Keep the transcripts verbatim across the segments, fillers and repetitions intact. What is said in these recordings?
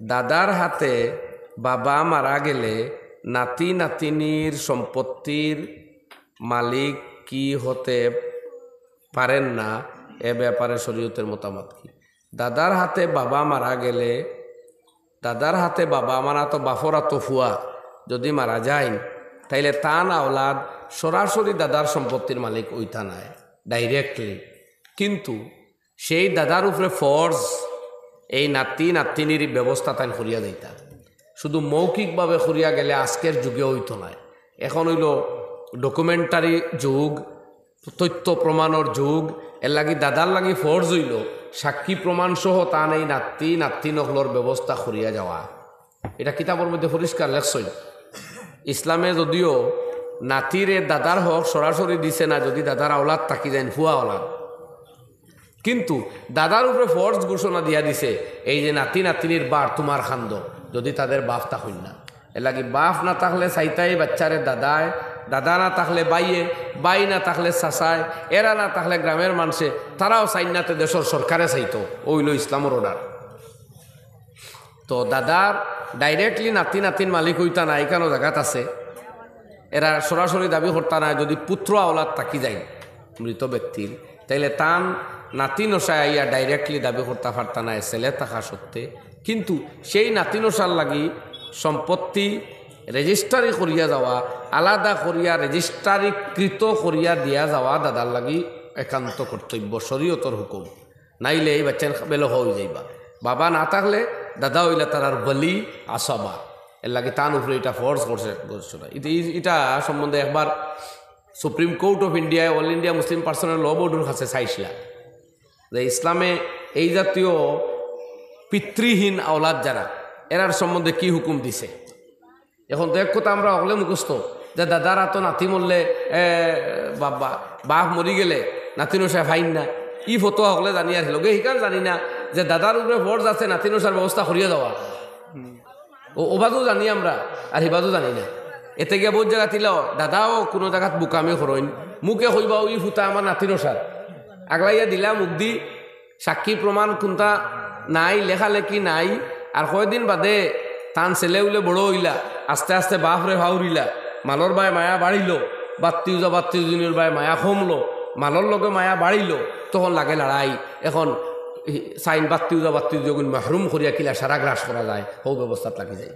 দাদার হাতে বাবা মারা গেলে নাতি নাতিনীর সম্পত্তির মালিক কি হতে পারেন না, এ ব্যাপারে শরীয়তের মতামত কি? দাদার হাতে বাবা মারা গেলে, দাদার হাতে বাবা, আমার তো বাফর আতো ফুয়া যদি মারা যাইন, তাইলে তান আওলাদ সরাসরি দাদার সম্পত্তির মালিক অইতা নায়, ডাইরেক্টলি। কিন্তু সেই দাদার উপরে ফরজ এই নাতি নাতিনীর ব্যবস্থা তাইন করিয়া যাইতা। শুধু মৌখিকভাবে করিয়া গেলে আজকের যুগে অইতো নায়। এখন অইলো ডকুমেন্টারি যুগ, তথ্য প্রমাণর যুগ। এর লাগি দাদার লাগি ফরজ অইলো সাক্ষী প্রমাণ সহ তান এই নাতি নাতিন অকলর ব্যবস্থা করিয়া যাওয়া। ইটা কিতাবর মধ্যে পরিষ্কার লেখছইন। ইসলামে যদিও নাতিরে দাদার হক সরাসরি দিছে না, যদি দাদার আওলাদ থাকি যাইন, ফুয়া আওলাদ, কিন্তু দাদার উপরে ফরজ ঘোষণা দিয়া দিছে, এই যে নাতি নাতিনীর ভার তুমার কান্দো, যদি তাদের বাফ থাকইন না। এর লাগি বাফ না থাকলে চাইতায় বাচ্চারে দাদায়, দাদা না থাকলে ভাইয়ে, ভাই না থাকলে চাচায়, এরা না থাকলে গ্রামের মানষে, তারাও চাইন না তে দেশর সরকারে চাইতো। অইলো ইসলামর অর্ডার। তো দাদার ডাইরেক্টলি নাতি নাতিন মালিক অইতা না, ইখানও জাগাত আছে। এরা সরাসরি দাবি করতা নায়, যদি পুত্র আওলাদ থাকি যাইন মৃত ব্যক্তির, তাইলে তান নাতি নশায় আইয়া ডাইরেক্টলি দাবি করতা পারতা নায় ছেলে থাকা সত্ত্বে। কিন্তু সেই নাতি নশার লাগি সম্পত্তি রেজিস্টারি করিয়া যাওয়া, আলাদা করিয়া রেজিস্টারিকৃত করিয়া দিয়া যাওয়া দাদার লাগি একান্ত কর্তব্য, শরীয়তর হুকুম। নাইলে এই বাচ্চাইন বেলখা অই যাইবা। বাবা না থাকলে দাদা অইলা তারার ওয়ালি আসাবা। এর লাগি তান উপরে ইটা ফরজ করছে, করছে না। ইটা, ই-, ইটা সম্বন্ধে একবার সুপ্রিম কোর্ট অফ ইন্ডিয়ায় অল ইন্ডিয়া মুসলিম পার্সোনাল ল বোর্ডর কাছে চাইছিলা যে ইসলামে এই জাতীয় পিতৃহীন আওলাদ যারা, এরার সম্বন্ধে কি হুকুম দিছে। এখন তো এক কথা আমরা হকলে মুখস্থ যে দাদার আতো নাতি মরলে, এ, বাবা, বাফ মরি গেলে নাতি নশায় পাইন না। ই ফতোয়া হকলে জানি, আর লগে হিকান জানি না যে দাদার উপরে ফরজ আছে নাতি নশার ব্যবস্থা করিয়া দেওয়া। ও, ও বাজু জানি আমরা, আর হি বাজু জানি না। এতে গিয়া বহুত জাগাত ইলাও দাদাও কুনু জাগাত বুকামি করইন, মুখে কইবা, "ওই ফুতা আমার নাতি নশার।" আগলাইয়া দিলা মুখ দি, সাক্ষী প্রমাণ কুনতা নাই, লেখালেখি নাই। আর কয়দিন বাদে তান ছেলে উলে বড় অইলা, আস্তে আস্তে বাফরে ফাউরিলা, মালর বায় মায়া বাড়িলো, বাত্তিউজা বাত্তিউজিনর বায় মায়া কমলো, মালর লগে মায়া বাড়িলো, তখন লাগে লড়াই। এখন ই-, চাইন বাত্তিউজা বাত্তিউজিগুন মাহরুম করিয়া কিলা সারা গ্রাস করা যায়, হউ ব্যবস্থাত লাগি যায়।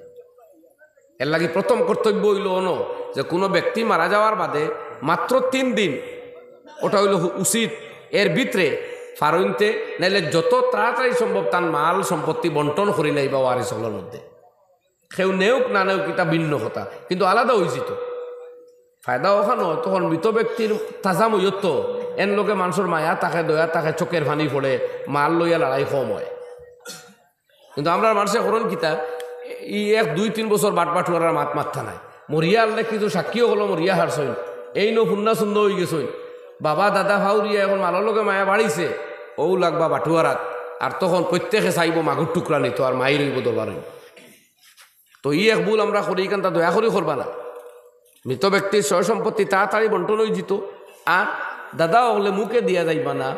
এর লাগি প্রথম কর্তব্য অইলো অনো যে কুনু ব্যক্তি মারা যাওয়ার বাদে মাত্র তিন দিন, ওটা অইলো হু-, উচিত, এর ভিতরে ফারইনতে, নাইলে যত তাড়াতাড়ি সম্ভব তান মাল সম্পত্তি বন্টন করিলাইবা ওয়ারিস অকলর মধ্যে। কেউ নেউক না নেউক, ইটা ভিন্ন কথা, কিন্তু আলাদা অইযিতো। ফায়দা অখানো, তখন মৃত ব্যক্তির তাজা মইয়ত, এন লগে মানষর মায়া থাকে, দয়া থাকে, চোখের পানি পড়ে, মাল লইয়া লড়াই কম অয়। কিন্তু আমরার মানষে করইন কিতা, ই এক দুই তিন বছর বাট বাটুয়ারার মাত মাততা নায়। মরিয়া হারলে কিছু সাক্ষী অকল মরিয়া হারছইন, এইন ফুন্না সুন্না অইগেছইন। বাবা দাদা ফাউরিয়া এখন মালর লগে মায়া বাড়িছে, অউ লাগবা বাটুয়ারাত। আর তখন প্রত্যেকে চাইবো মাগুর টুকরা নিতো, আর মাইর অইবো দরবার অইবো। তো ই এক ভুল আমরা করি, ইখানতা দয়া করি করবা না। মৃত ব্যক্তির সয় সম্পত্তি তাড়াতাড়ি বন্টন অইযিতো। আর দাদা অকলে মুখে দিয়া যাইবা না,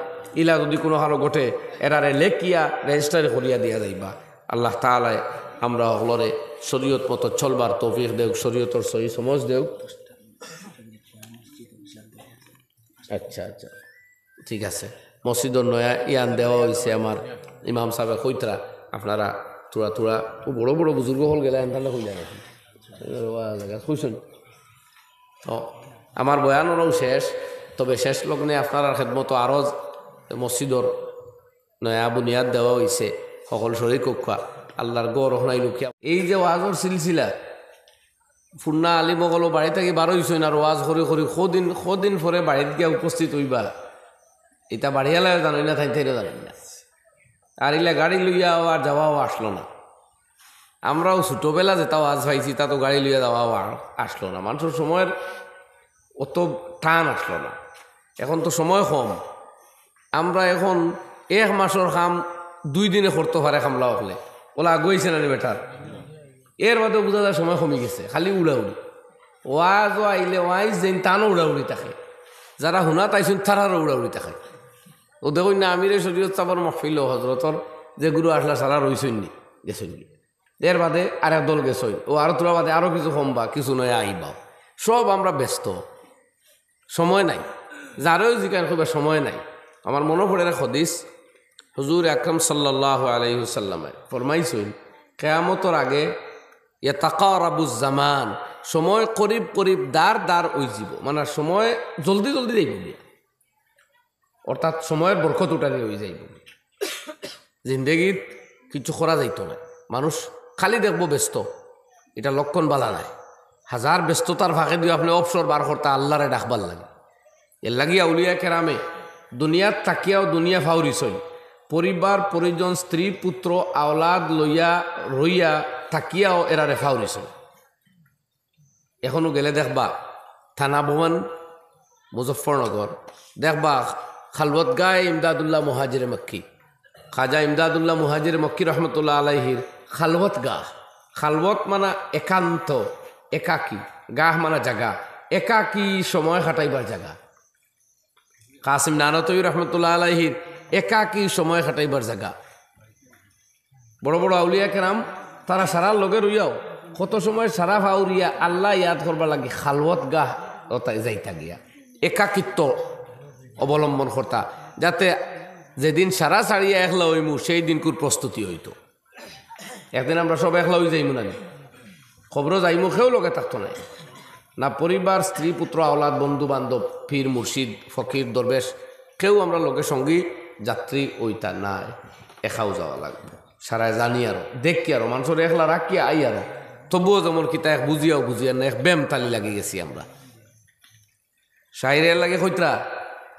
ইলা যদি কুনু কারো ঘটে, এরারে লেখিয়া রেজিস্টারি করিয়া দিয়া যাইবা। আল্লাহ তাআলায় আমরা অকলরে শরীয়ত মতো চলবার তৌফিক দেউক, শরীয়তর সহি সমঝ দেউক। আচ্ছা, আচ্ছা, ঠিক আছে। মসজিদর নয়া ইয়ান দেওয়া অইছে, আমার ইমাম সাবে কইতরা, আপনারা থুড়া থুড়া, অউ বড় বড় বুজুর্গ অকল গেলা, এনতানরে কইলা নাকি? কইছইন। তো আমার বয়ান অনউ শেষ, তবে শেষ লগ্নে আপনারার খেদমতো আরজ মসজিদর নয়া বুনিয়াদ দেওয়া অইছে, হকল শরিক অউক্কা, আল্লার ঘর অখনাই লুকিয়া। এই যে ওয়াজর সিলসিলা, ফুন্না আলিম অকলও বাড়ি থাকি বার অইছইন, আর ওয়াজ করি করি কদিন, কদিন পরে বাড়িত গিয়া উপস্থিত অইবা, ইতা বাড়িআলায়ও জানইন না, তাইন তাইনও জানইন না। আর ইলা গাড়ি লইয়া আর যাওয়াও আসলো না। আমরাও ছোটবেলা যেতা ওয়াজ পাইছি, তা তো গাড়ি লইয়া যাওয়াও আর আসলো না। মানষর সময়র অত টান আসলো না। এখন তো সময় কম। আমরা এখন এক মাসর কাম দুই দিনে করতো পারে কামলা অকলে। অলা আগুয়াইছে না নি বেটার? এর বাদে বুঝা যায় সময় কমি গেছে, খালি উড়াউড়ি। ওয়াজও আইলে ওয়াইজ যেইন তানও উড়াউড়ি থাকে, যারা হুনাত আইছইন তারারও উড়াউড়ি থাকে। অউ দেখইন না, আমিরে শরিয়ত সাবর মহফিলও হজরতর যেগুইন আসলা সারা রইছইন নি, গেছইন নি। এর বাদে আরেক দল গেছইন, ও আরো থুড়া বাদে আরো কিছু কমবা, কিছু নয়া আইবা। সব আমরা ব্যস্ত, সময় নাই। যারেও জিকাইন কইবা সময় নাই। আমার মনো পড়ের এক হাদিস, হুজুর আকরাম সাল্লাল্লাহু আলাইহি ওয়াসাল্লামে ফরমাইছইন, কিয়ামতর আগে ইয়াতাকারাবুজ জামান, সময় করিব করিব দার দার অইযিবো, মানে সময় জলদি জলদি যাইবো গিয়া, অর্থাৎ সময়র বরকত উঠানি অইযাইবো। জিন্দেগিত কিছু করা যাইতো না, মানুষ খালি দেখবো ব্যস্ত, ইটা লক্ষণ বালা নায়। হাজার ব্যস্ততার ফাঁকেদিও আপনে অবসর বার করতা আল্লারে ডাকবার লাগি। এরলাগি আউলিয়া কেরামে দুনিয়াত থাকিয়াও দুনিয়া ফাউরিছইন, পরিবার পরিজন স্ত্রী পুত্র আওলাদ লইয়া রইয়া থাকিয়াও এরারে ফাউরিছইন। এখনো গেলে দেখবা থানা ভবন মুজফফরনগর, দেখবা খালওয়াতগাহে ইমদাদুল্লাহ মুহাজিরে মক্কি, খাজা ইমদাদুল্লাহ মুহাজিরে মক্কি রহমতুল্লাহ আলাইহির খালওয়াতগাহ। খালওয়াত মানা একান্ত, একাকী, গাহ মানা জাগা, একাকী সময় কাটাইবার জাগা। কাসিম নানতবী রহমতুল্লাহ আলাইহির একাকী সময় কাটাইবার জাগা। বড় বড় আউলিয়া কেরাম তারা সারার লগে রইয়াও কত সময় সারা ফাউরিয়া আল্লাহ ইয়াদ করবার লাগি খালওয়াতগাহ অতায় যাইতা গিয়া একাকিত্ব অবলম্বন করতা, যাতে যেদিন সারা ছাড়িয়া একলা অইমু সেই দিনকুর প্রস্তুতি অইতো। একদিন আমরা সব একলা অইযাইমু না নি? কবরো যাইমু, কেউ লগে থাকতো নায়। না পরিবার, স্ত্রী, পুত্র, আওলাদ, বন্ধু বান্ধব, পীর, মুর্শিদ, ফকির, দরবেশ, কেউ আমরা লগে সঙ্গী যাত্রী অইতা নায়। একাউ যাওয়া লাগবো। সারায় জানি আরো, দেখি আরো, মানষরে একলা রাখিয়া আই আরো। তবুও যেমন কিতা এক বুঝিয়াও বুঝিয়ার না, এক বেমতালি লাগি গেছি আমরা। শায়রে এরলাগি কইতরা,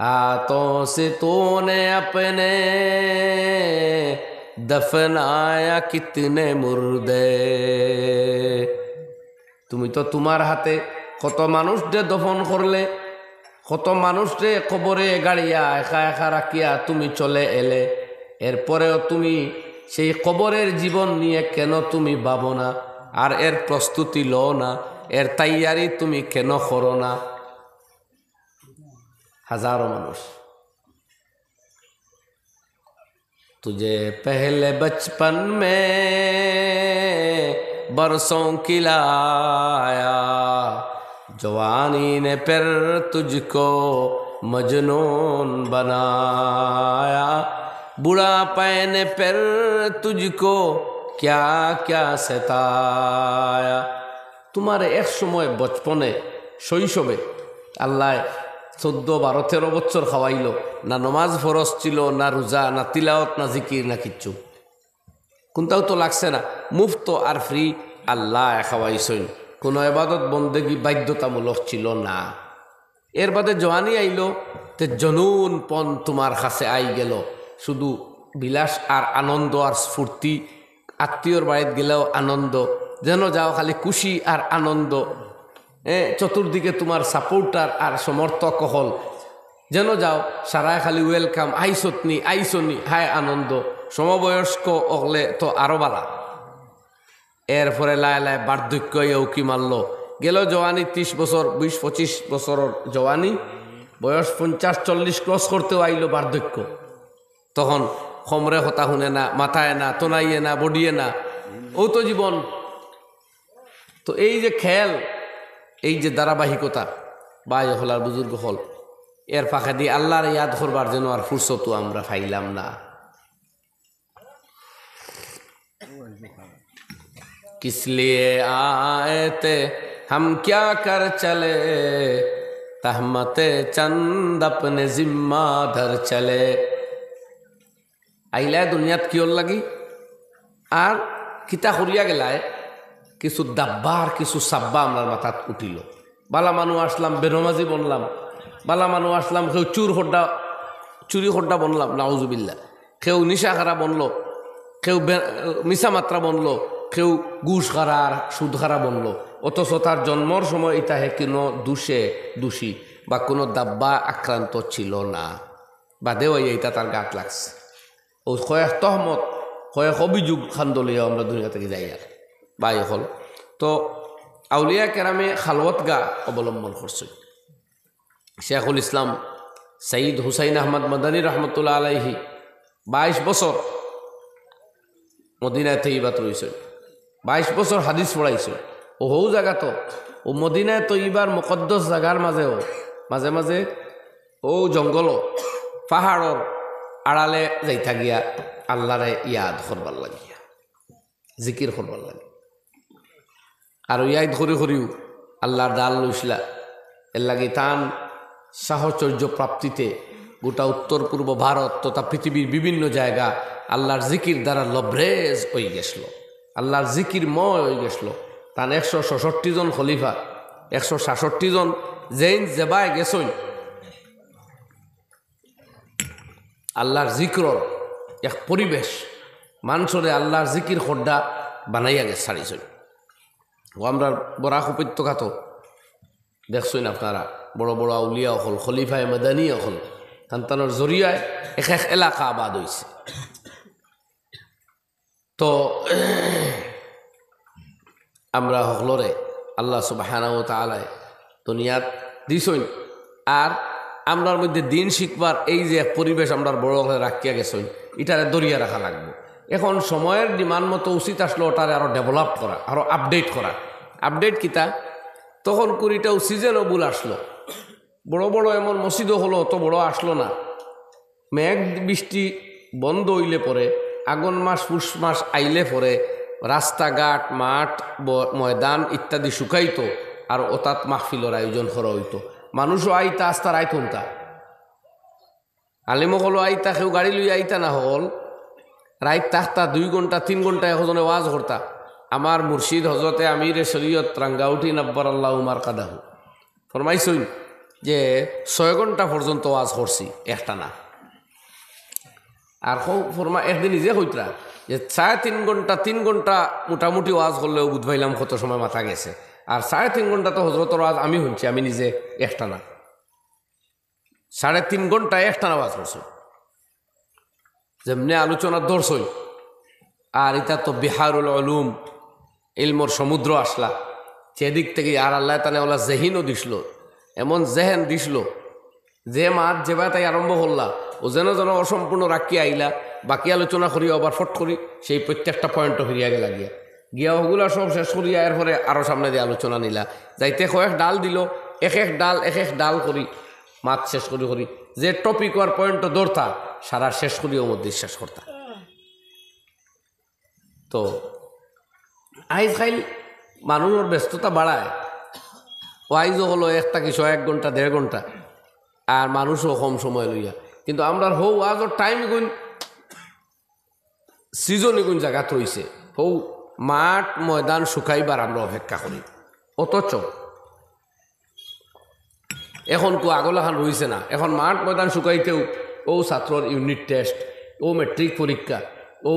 हाथों से तूने अपने दफनाया कितने मुर्दे। তুমি তো তুমার হাতে কত মানুষরে দফন করলে, কত মানুষরে কবরে গাড়িয়া একা একা রাখিয়া তুমি চলে এলে। এরপরেও তুমি সেই কবরের জীবন নিয়ে কেন তুমি ভাবো না? আর এর প্রস্তুতি লও না, এর তৈয়ারি তুমি কেন করো না? হাজারো মানুষ। तुझे पहले बचपन में बरसों खिलाया, जवानी ने फिर तुझको मजनून बनाया, बुढ़ापे ने फिर तुझको क्या क्या सताया। তুমারে এক সময় বচপনে, শৈশবে আল্লায় চৌদ্দ, বারো, তেরো বছর খাওয়াইলো, না নমাজ ফরজ ছিল, না রোজা, না তিলাওয়াত, না জিকির, না কিচ্ছু। কুনটাও তো লাগছে না, মুফত আর free আল্লায় খাওয়াইছইন। কুনু ইবাদত বন্দেগি বাধ্যতামূলক ছিল না। এর বাদে জওয়ানি আইলো, তে জুনুনপন তুমার কাছে আই গেলো। শুধু বিলাস আর আনন্দ আর স্ফূর্তি, আত্মীয়র বাড়িত গেলেও আনন্দ, যেন যাও খালি খুশি আর আনন্দ। এ, চতুর্দিকে তুমার supporter আর সমর্থক অকল, যেন যাও সারায় খালি welcome, আইছত নি, আইছো নি, হায় আনন্দ। সমবয়স্ক অকলে তো আরো বালা। এরপরে লায় লায় বার্ধক্য আইয়া উকি মারলো। গেল জওয়ানি ত্রিশ বছর, বিশ পঁচিশ বছরর জওয়ানি, বয়স পঞ্চাশ চল্লিশ cross করতেও আইলো বার্ধক্য। তখন কমরে কথা হুনে না, মাথায় না, তনাইয়ে না, বডিয়ে না, অউ তো জীবন। তো এই যে খেল, এই যে ধারাবাহিকতা, ভাই অকল আর বুজুর্গ অকল, এর ফাঁকেদি আল্লারে ইয়াদ করবার যেন আর ফুরসতও আমরা পাইলাম না। किस लिए आए थे, हम क्या कर चले, तहमत चंद अपने जिम्मा धर चले। আইলায় দুনিয়াত কিওর লাগি? আর কিতা করিয়া গেলায়? কিছু দাব্বা আর কিছু সাব্বা আমরার মাথাত উঠিলো। বালা মানুষ আছলাম, বেনমাজি বনলাম। বালা মানুষ আছলাম, কেউ চুর খড্ডা, চুরি খড্ডা বনলাম, নাউজুবিল্লাহ। কেউ নিশা খারা বনলো, কেউ বে-, মিছা মাতরা বনলো, কেউ ঘুষ খারা আর সুদ খারা বনলো। অথচ তার জন্মর সময় ইতা হে কুনু দোষে দোষী বা কুনু দাব্বা আক্রান্ত ছিল না। বাদে অইয়া ইতা তার গাত লাগছে। অউ কয়েক তহমত, কয়েক অভিযোগ খান্দ লইয়া আমরা দুনিয়া থাকি যাইয়ার, ভাই অকল। তো আউলিয়া কেরামে খালওয়াতগা অবলম্বন করছইন। শেখুল ইসলাম সৈয়দ হুসাইন আহমদ মাদানী রহমতুল্লাহ আলাইহি বাইশ বছর মদিনায় তৈয়বাত রইছইন। বাইশ বছর হাদিস পড়াইছইন। অউ হউ জাগাত, অউ মদিনায় তৈয়বার মুকদ্দস জাগার মাজেও, মাজে মাজে অউ জঙ্গলো, পাহাড়র আড়ালে যাইতা গিয়া আল্লারে ইয়াদ করবার লাগিয়া, জিকির করবার লাগি। আর ইয়াদ করি করিউ আল্লার ডাল লইছলা। এরলাগি তান সাহচর্য প্রাপ্তিতে গোটা উত্তর পূর্ব ভারত তথা পৃথিবীর বিভিন্ন জাগা আল্লার জিকির দ্বারা লবরেজ অইগেছলো, আল্লার জিকিরময় অইগেছলো। তান একশো ছষট্টি জন খলিফা, একশো সাতষট্টি জন যেইন যেবায় গেছইন, আল্লার জিকিরর এক পরিবেশ, মানষরে আল্লার জিকির করডা বানাইয়া গেছে ছাড়িছইন। অউ আমরার বরাক উপত্যকাত দেখছইন আপনারা, বড় বড় আউলিয়া অকল, খলিফায়ে মাদানী অকল, তান তানর জরিয়ায় এক এক এলাকা আবাদ অইছে। তো আমরা হকলরে আল্লাহ সুবহানাহু ওয়া তাআলায় দুনিয়াত দিছইন, আর আমরার মধ্যে দিন শিখবার এই যে এক পরিবেশ আমরার বড় অকলে রাখিয়া গেছইন, ইটারে ধরিয়া রাখা লাগবো। এখন সময়র ডিমান্ড মতো উচিত আছলো ওটারে আরো ডেভেলপ করা, আরো আপডেট করা। আপডেট কিতা? তখন কুড়িটা সিজনও ভুল আছলো, বড় বড় এমন মসজিদ অকল অত বড় আছলো না। মেঘ বৃষ্টি বন্ধ অইলে পরে, আগন মাস পুষ মাস আইলে পরে রাস্তাঘাট, মাঠ, ব-, ময়দান ইত্যাদি শুকাইতো, আর অতাত মাহফিলর আয়োজন করা অইতো। মানুষও আইতা, আস্তা রাইত হুনতা। আলিম অকলও আইতা, কেউ গাড়ি লইয়া আইতা না হকল। রাইত থাকতা দুই ঘন্টা, তিন ঘন্টা একজনে ওয়াজ করতা। আমার মুর্শিদ হজরতে আমিরে শরীয়ত রাঙ্গাউটি নাব্বারাল্লাহু মারকাদাহু ফরমাইছইন যে ছয় ঘন্টা পর্যন্ত ওয়াজ করছি একটানা। আর কও ফরমা-, একদিন নিজে কইতরা যে সাড়ে তিন ঘন্টা, তিন ঘন্টা মোটামুটি ওয়াজ করলেও বুঝ পাইলাম কত সময় মাথা গেছে। আর সাড়ে তিন ঘন্টা তো হজরতর ওয়াজ আমি হুনছি, আমি নিজে একটানা। সাড়ে তিন ঘন্টা একটানা ওয়াজ করছে। যেমনে আলোচনা ধরছইন, আর ইটা তো বিহারুল উলুম, ইলমর সমুদ্র আছলা, যেদিক থাকি আর আল্লায় তানে ওলা জেহিনও দিছলো, এমন জেহেন দিছলো, যে মাত যেবায় তাই আরম্ভ করলা, ও যেন যেন অসম্পূর্ণ রাখিয়া আইলা, বাকি আলোচনা করিয়া আবার ফট করি সেই প্রত্যেকটা পয়েন্টও ফিরিয়া গেলা গিয়া। গিয়া ওগুলা সব শেষ করিয়া এরপরে আরো সামনে দিয়া আলোচনা নিলা। যাইতে কয়েক ডাল দিলো, এক এক ডাল, এক এক ডাল করি, মাত শেষ করি করি, যে টপিক আর পয়েন্টও ধরতা, সারা শেষ করিয়া ওর মধ্যে শেষ করতা। তো আইজ কাইল মানুষর ব্যস্ততা বাড়ায়, ওয়াইজ অকলও এক থাকি ছয়, এক ঘন্টা, দেড় ঘন্টা, আর মানুষও কম সময় লইয়া। কিন্তু আমরার হউ ওয়াজর টাইম ইগুন, সিজন ইগুন জাগাত রইছে, হউ মাঠ ময়দান শুকাইবার আমরা অপেক্ষা করি। অথচ এখন কো আগলাখান রইছে না। এখন মাঠ ময়দান শুকাইতেও ও ছাত্রর ইউনিট টেস্ট, ও ম্যাট্রিক পরীক্ষা, ও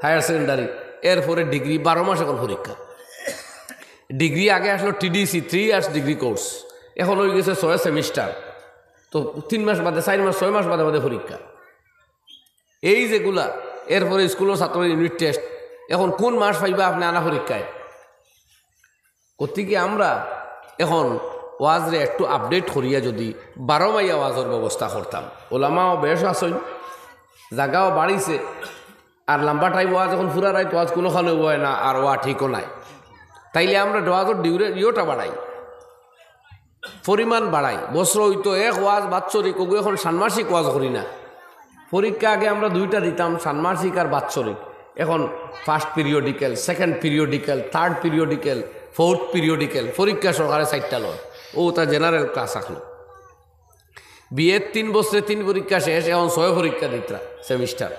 হায়ার সেকেন্ডারি, এরপরে ডিগ্রি, বারো মাস এখন পরীক্ষা। ডিগ্রি আগে আছলো TDC, three years degree course, এখন অইগেছে ছয় সেমিস্টার। তো তিন মাস বাদে, চাইর মাস, ছয় মাস বাদে বাদে পরীক্ষা। এই যেগুলা, এরপরে স্কুলর ছাত্রর ইউনিট টেস্ট, এখন কুন মাস পাইবা আপনে আনা পরীক্ষায়? গতিকে আমরা এখন ওয়াজরে একটু আপডেট করিয়া যদি বারো মাইয়া ওয়াজর ব্যবস্থা করতাম, ওলামাও বেশ আছইন, জাগাও বাড়িছে, আর লম্বা টাইম ওয়াজ এখন পুরা রাইত ওয়াজ কুনুখানো অয় না, আর ওয়া ঠিকও নায়। তাইলে আমরা ওয়াজর ডিউরে-, ইয়েটা বাড়াই, পরিমাণ বাড়াই। বছরো অইতো এক ওয়াজ বাৎসরিক, ওগু এখন ষান্মাসিক ওয়াজ করি না। পরীক্ষা আগে আমরা দুইটা দিতাম, ষান্মাসিক আর বাৎসরিক। এখন first periodical, second periodical, third periodical, fourth periodical পরীক্ষা সহকারে চাইরটা লয়। ও তা জেনারেল ক্লাস আছলো। বিএ তিন বছরে তিন পরীক্ষা শেষ, এখন ছয় পরীক্ষা দিতরা সেমিস্টার।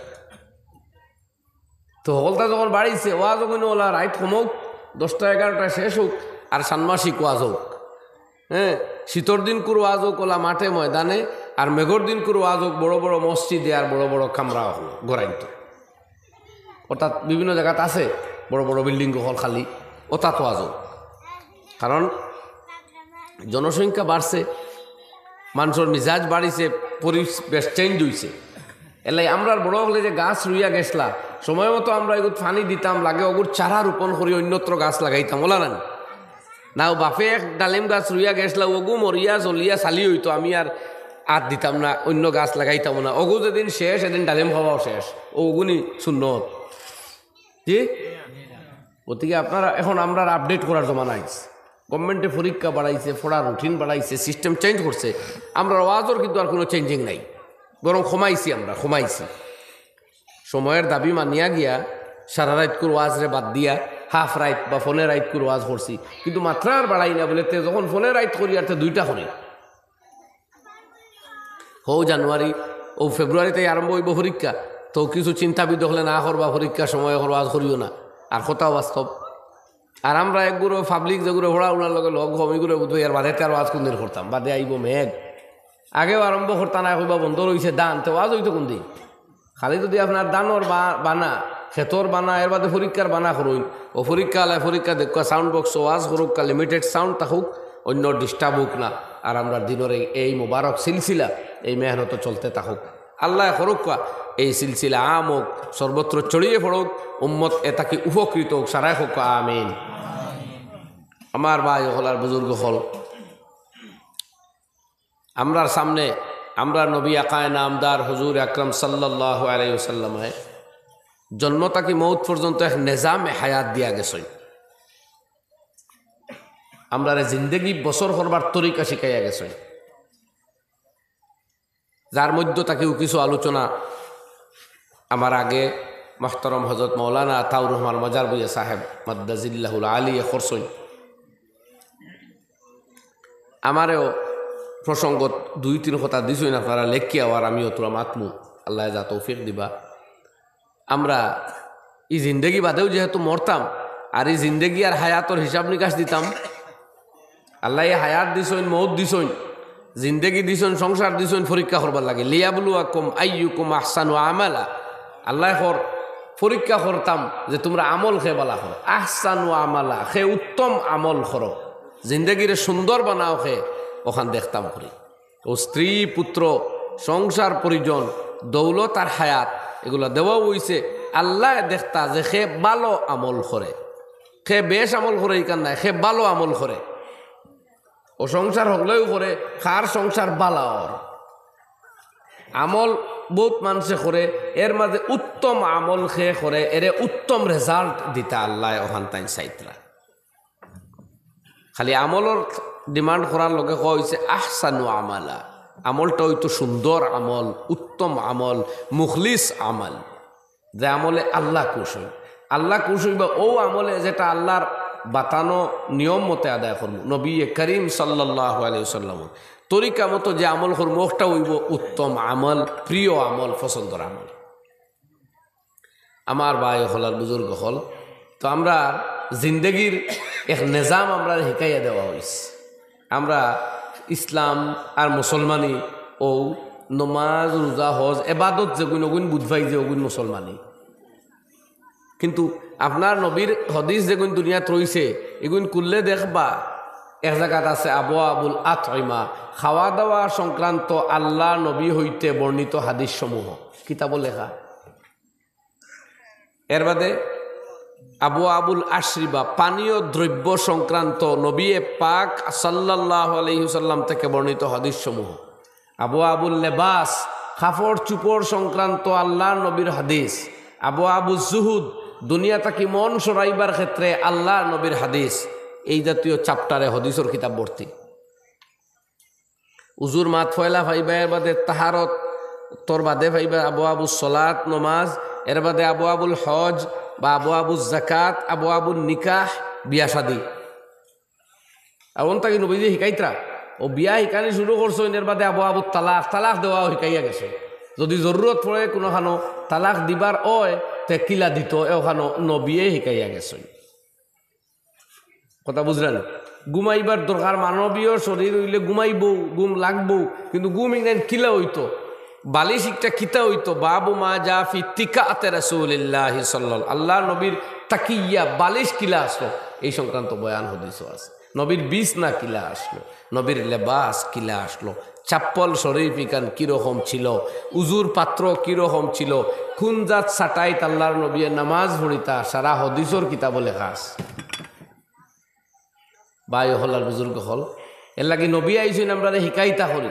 তো হকলতা যখন বাড়িছে, ওয়াজ অগুন ওলা রাইত কমউক, দশটা এগারোটা শেষ অউক, আর ষান্মাসিক ওয়াজ অউক। হ্যাঁ, শীতর দিনকুর ওয়াজ অউক ওলা মাঠে ময়দানে, আর মেঘর দিনকুর ওয়াজ অউক বড় বড় মসজিদে আর বড় বড় কামরা অকল গড়াইতো। অর্থাৎ বিভিন্ন জাগাত আছে বড় বড় বিল্ডিং অকল খালি, অতাত ওয়াজ অউক। কারণ জনসংখ্যা বাড়ছে, মানষর মিজাজ বাড়িছে, পরিবেশ চেঞ্জ অইছে। এলাই আমরার বড় অকলে যে গাছ রুইয়া গেছলা, সময় মতো আমরা এগুত পানি দিতাম, লাগে অগুর চারা রোপণ করি অন্যত্র গাছ লাগাইতাম, ওলা নানি? না, ও বাপে এক ডালিম গাছ রুইয়া গেছলা, অগু মরিয়া জ্বলিয়া ছালি অইতো, আমি আর আত দিতাম না, অন্য গাছ লাগাইতাম না। অগু যেদিন শেষ, এদিন ডালিম খাওয়াও শেষ। অগুনি সুন্নত। জি? গতিকে আপনারা এখন আমরার আপডেট করার জমানা আইছে। গভর্নমেন্টে পরীক্ষা বাড়াইছে, পড়ার রুটিন বাড়াইছে, সিস্টেম চেঞ্জ করছে। আমরার ওয়াজর কিন্তু আর কোনো চেঞ্জিং নাই, বরং কমাইছি আমরা, কমাইছি। সময়র দাবি মানিয়া গিয়া সারা রাইতকুর ওয়াজরে বাদ দিয়া হাফ রাইত বা ফোনে রাইতকুর ওয়াজ করছি, কিন্তু মাত্রা আর বাড়াই না। বলে তে যখন ফোনে রাইত করি আর তে দুইটা করি। হউ জানুয়ারি, অউ ফেব্রুয়ারিতে আরম্ভ অইবো পরীক্ষা। তো কিছু চিন্তাবিদ অকলে না করবা, পরীক্ষার সময় অখন ওয়াজ করিও না। আর কথা বাস্তব। আর আমরা একগুলো পাবলিক যেগুলো পড়া উনার লগে লগ কম, ইগুলো বুঝবো, এর বাদে তে আর ওয়াজ কোনদিন করতাম, বাদে আইবো মেঘ। আগেও আরম্ভ করতা না, কইবা বন্ধ রইছে ধান, তে ওয়াজ অইতো কোনদিন? খালি যদি আপনার ধানর বা-, বানা, খেতর বানা, এর বাদে পরীক্ষার বানা করইন, অউ পরীক্ষা আলায় পরীক্ষা দেখবা, সাউন্ড বক্স ওয়াজ করউক্কা, লিমিটেড সাউন্ড থাকউক, অন্য ডিস্টার্ব অউক না। আর আমরার দিনর এই, এই মোবারক সিলসিলা, এই মেহনত চলতে থাকউক। আল্লায় করউক্কা এই সিলসিলা আম অউক, সর্বত্র ছড়িয়ে পড়উক, উম্মত এ থাকি উপকৃত অউক, সারায় কউক্কা আমিন। আমার ভাই অকল আর বুজুর্গ অকল, আমরার সামনে আমরার নবী আকায়ে নামদার হুজুর আকরাম সাল্লাল্লাহু আলাইহি ওয়াসাল্লামে জন্ম থাকি মউত পর্যন্ত এক নিজামে হায়াত দিয়া গেছইন। আমরারে জিন্দেগি বসর করবার তরিকা শিখাইয়া গেছইন, যার মধ্য থাকিও কিছু আলোচনা আমার আগে মোহতরম হজরত মৌলানা আতাউর রহমান মজারবুইয়া সাহেব মাদ্দাজিল্লাহুল আলিয়ে করছইন। আমারেও প্রসঙ্গত দুই তিন কথা দিছইন আপনারা লেখিয়া, আর আমিও থুড়া মাতমু, আল্লায় যা তৌফিক দিবা। আমরা ই জিন্দেগি বাদেও যেহেতু মরতাম, আর ই জিন্দেগি আর হায়াতর হিসাব নিকাশ দিতাম। আল্লায় হায়াত দিছইন, মউত দিছইন, জিন্দেগি দিছইন, সংসার দিছইন পরীক্ষা করবার লাগি। লিয়াবলুয়াকুম আইয়ুকুম আহসানু আমালা। আল্লায় কর, পরীক্ষা করতাম যে তুমরা আমল কে বালা করো। আহসানু আমালা, কে উত্তম আমল করো, জিন্দেগিরে সুন্দর বানাও, কে অখান দেখতাম করি। অউ স্ত্রী, পুত্র, সংসার, পরিজন, দৌলত আর হায়াত, এগুলা দেওয়া অইছে আল্লায় দেখতা যে কে বালা আমল করে, কে বেশ আমল করে, ইখান নায়, কে বালা আমল করে। অউ সংসার হকলেউ করে, কার সংসার বালা অর। আমল বউত মানষে করে, এর মাঝে উত্তম আমল কে করে, এরে উত্তম রেজাল্ট দিতা আল্লায় অখান তাইন চাইতরা। খালি আমলর ডিমান্ড করার লগে কওয়া অইছে আহসানু আমালা, আমলটা অইতো সুন্দর আমল, উত্তম আমল, মুখলিস আমল, যে আমলে আল্লাহ খুশ অইন। আল্লাহ খুশ অইবা অউ আমলে যেটা আল্লাহর বাতানো নিয়ম মতে আদায় করমু। নবী করিম সাল্লাল্লাহু আলাইহি ওয়াসাল্লাম তরিকা মতো যে আমল করমু, অউটা অইবো উত্তম আমল, প্রিয় আমল, পছন্দর আমল। আমার ভাই অকল আর বুজুর্গ অকল, তো আমরার জিন্দেগির এক নিজাম আমরারে হিকাইয়া দেওয়া অইছে। আমরা ইসলাম আর মুসলমানি, অউ নমাজ, রোজা, হজ, এবাদত যেগুইন, অগুইন বুঝ পাই যে অগুইন মুসলমানি। কিন্তু আপনার নবীর হাদিস যেগুইন দুনিয়াত রইছে, ইগুইন খুললে দেখবা এক জাগাত আছে আবওয়াবুল আতইমা, খাওয়া দাওয়া সংক্রান্ত আল্লাহ নবী হইতে বর্ণিত হাদিস সমূহ, কিতাবো লেখা। এর বাদে আবওয়াবুল আশরিবা, পানীয় দ্রব্য সংক্রান্ত নবী পাক সাল্লাল্লাহু আলাইহি ওয়াসাল্লাম থেকে বর্ণিত হাদিস সমূহ। আবওয়াবুল লেবাস, কাপড় চুপড় সংক্রান্ত আল্লাহর নবীর হাদিস। আবওয়াবুজ জুহুদ, দুনিয়া থাকি মন সরাইবার ক্ষেত্রে আল্লাহর নবীর হাদিস। এই জাতীয় চ্যাপ্টারে হাদিসর কিতাব ভর্তি। উজুর মাত পয়লা পাইবা, এর বাদে তাহারত, তোর বাদে পাইবা আবওয়াবুস সলাত, নমাজ, এর বাদে আবওয়াবুল হজ বা আবওয়াবুজ জাকাত, আবওয়াবুন নিকাহ, বিয়া শাদী। আর অন থাকি নবীজি হিকাইতরা, অউ বিয়া হিকানি শুরু করছইন, এর বাদে আবওয়াবুত তালাক, তালাক দেওয়াও হিকাইয়া গেছে। যদি জরুরত পড়ে কুনুখানো তালাক দিবার অয়, তে কিলা দিতো, অখানো নবিয়ে হিকাইয়া গেছইন। কথা বুঝরা নি? ঘুমাইবার দরকার, মানবীয় শরীর অইলে ঘুমাইবো, ঘুম লাগবো, কিন্তু ঘুম ইখান কিলা অইতো, বালিশ একটা কিতা অইতো, বাবু মা জা ফি তিকাতে রাসূলিল্লাহি সাল্লাল্লাহু, আল্লাহর নবীর তাকিয়া বালিশ কিলা আছলো, এই সংক্রান্ত বয়ান হাদিসো আছে। নবীর বিছনা কিলা আছলো, নবীর লেবাস কিলা আছলো, চাপ্পল শরীফ ইখান কিরকম ছিল, উজুর পাত্র কিরকম ছিল, কুন জাত চাটাইত আল্লাহর নবীয়ে নামাজ পড়িতা, সারা হাদিসর কিতাবো লেখা আছে। ভাই অকল আর বুজুর্গ অকল, এরলাগি নবী আইছইন আমরারে হিকাইতা করি,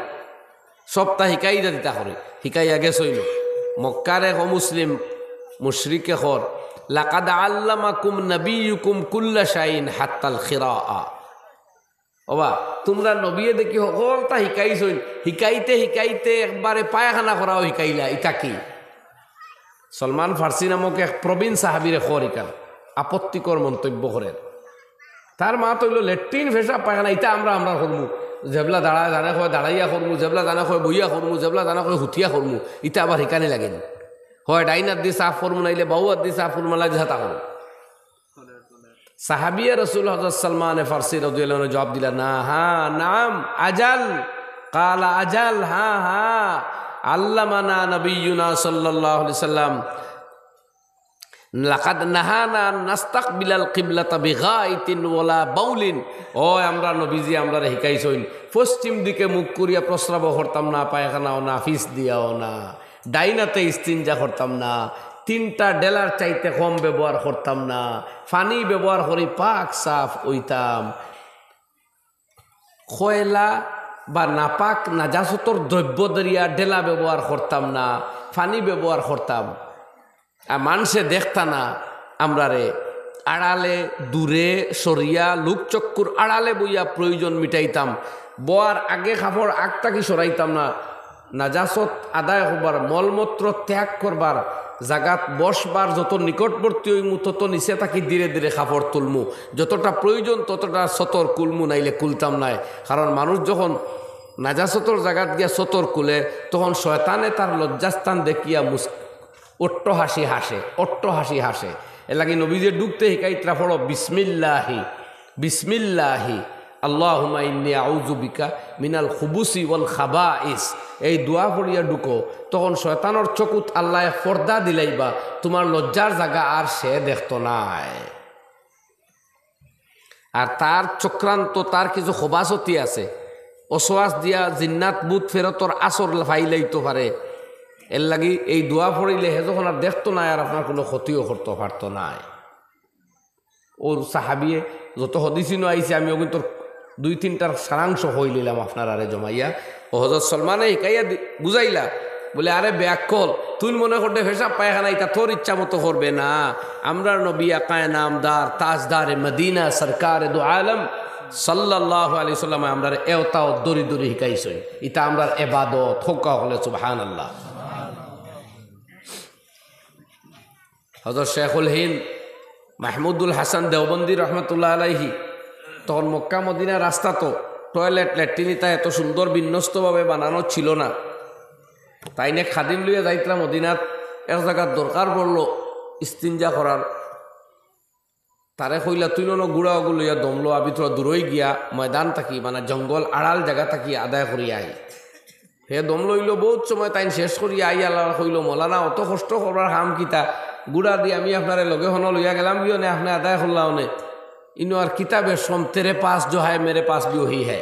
সবতা হিকাইতা দিতা করি, হিকাইয়া গেছইন। মক্কার এক অমুসলিম মুশরিকে কর, লাকাদ আল্লামাকুম নাবিয়্যুকুম কুল্লা শাইইন হাত্তাল খিরাআ। ওবা, তুমরার নবিয়ে দেখি হকলতা হিকাইছইন, হিকাইতে হিকাইতে একবারে পায়খানা করাও হিকাইলা। ইতা কি? সলমান ফার্সি নামক এক প্রবীণ সাহাবীরে কর ইখান আপত্তিকর মন্তব্য করের। তার মাত অইলো লেট্রিন, পেশাব, পায়খানা, ইতা আমরা, আমরা করমু। যেবলা দাঁড়ায় জানে কয় দাঁড়াইয়া করমু, যেবলা জানে কয় বইয়া করমু, যেবলা জানে কয় হুতিয়া করমু, ইতা আবার হিকানি লাগেনি। হয় ডাইন আত দি সাফ করমু, নাইলে বাউ আত দি সাফ করমু, নাইলে যেতা করমু। সাহাবিয়ে রসুল হযরত সালমানে ফার্সি রাদিয়াল্লাহু আনহু জবাব দিলা, "না, হ্যাঁ, নাম, আজাল।" কালা, "আজাল, হ্যাঁ, হ্যাঁ।" আল্লামানা নবিয়্যুনা সাল্লাল্লাহু আলাইহি সাল্লাম, "লাকাদ নাহানা আন নাস্তাকবিলাল কিবলাতা বিগাইতিন ওয়ালা বাউলিন।" ও, আমরার নবীজি আমরারে হিকাইছইন, পশ্চিম দিকে মুখ করিয়া প্রস্রাবও করতাম না, পায়খানাও না, ফিস দিয়াও না। ডাইন আতে ইস্তিনজা করতাম না, তিনটা ডেলার চাইতে কম ব্যবহার করতাম না, পানি ব্যবহার করি পাক সাফ অইতাম। কয়লা বা নাপাক নাজাসতর দ্রব্য ধরিয়া ডেলা ব্যবহার করতাম না, পানি ব্যবহার করতাম। আর মানষে দেখতা না আমরারে, আড়ালে দূরে সরিয়া লোকচক্ষুর আড়ালে বইয়া প্রয়োজন মিটাইতাম। বওয়ার আগে কাপড় আগ থাকি সরাইতাম না। নাজাসত আদায় করবার, মলমূত্র ত্যাগ করবার, জাগাত বসবার যত নিকটবর্তী অইমু তত নিচে থাকি ধীরে ধীরে কাপড় তুলমু, যতটা প্রয়োজন ততটা সতর খুলমু, নাইলে খুলতাম নায়। কারণ মানুষ যখন নাজাসতর জাগাত গিয়া সতর খুলে তখন শয়তানে তার লজ্জাস্থান দেখিয়া মুস-, অট্টহাসি হাসে, অট্টহাসি হাসে। এরলাগি নবীজিয়ে ঢুকতে হিকাইত্রা, "পড়ো বিসমিল্লাহি, বিসমিল্লাহি, আল্লাহুম্মা ইন্নী আউযু বিকা মিনাল খুবুসি ওয়াল খাবাইস।" এই দোয়া পড়িয়া ঢুকো, তখন শয়তানর চকুত আল্লায় পর্দা দিলাইবা, তুমার লজ্জার জাগা আর সে দেখতো নায়। আর তার চক্রান্ত, তার কিছু খবাসতি আছে, অসওয়াস দিয়া জিন্নাত ভূত ফেরতর আসর ফাইলাইতো পারে। এরলাগি এই দোয়া পড়িলে হে যখন আর দেখতো নায়, আর আপনার কুনু ক্ষতিও করতো পারতো নায়। অউ সাহাবিয়ে যত হদিসিনো আইছে, আমি অগুইন্তর দুই তিনটার সারাংশ কইলিলাম আপনারারে জমাইয়া। ও হযরত সলমানে হিকাইয়া দি-, বুঝাইলা, বলে, "আরে বেআক্কল, তুই মনে করলে পেশাব পায়খানা ইতা তোর ইচ্ছা মতো করবে না। আমরার নবী আকায়ে নামদার, তাজদারে মদিনা, সরকারে দু আলম সাল্লাল্লাহু আলাইহি ওয়াসাল্লামে আমরারে এওতাও দরি দরি হিকাইছইন। ইতা আমরার এবাদত।" হক্কা হকলে সুবহানাল্লাহ। হযরত শেখুল হিন্দ মাহমুদুল হাসান দেওবন্দি রহমতুল্লাহ আলাইহি তখন মক্কা মদিনার রাস্তা তো টয়লেট, লেট্রিন ইতা এত সুন্দর বিন্যস্তভাবে বানানো ছিল না। তাইন এক খাদিম লইয়া যাইতরা মদিনাত, এক জাগাত দরকার পড়লো ইস্তিনজা করার। তারে কইলা, "তুই নন গুড়া অগু লইয়া দম ল, আমি থুড়া দূরই গিয়া ময়দান থাকি, মানে জঙ্গল আড়াল জাগা থাকি আদায় করিয়া আই।" হে দম লইলো, বউত সময় তাইন শেষ করিয়া আইয়া আল্লাহ কইলো, "মৌলানা, অত কষ্ট করবার কাম কিতা? গুড়া দি আমি আপনারে লগে হনো লইয়া গেলাম গিয়া অনে, আপনে আদায় করলা অনে। ইনো আর কিতা বেশকম, তেরে পাস জো হায়, মেরে পাস ভি ওহি হায়।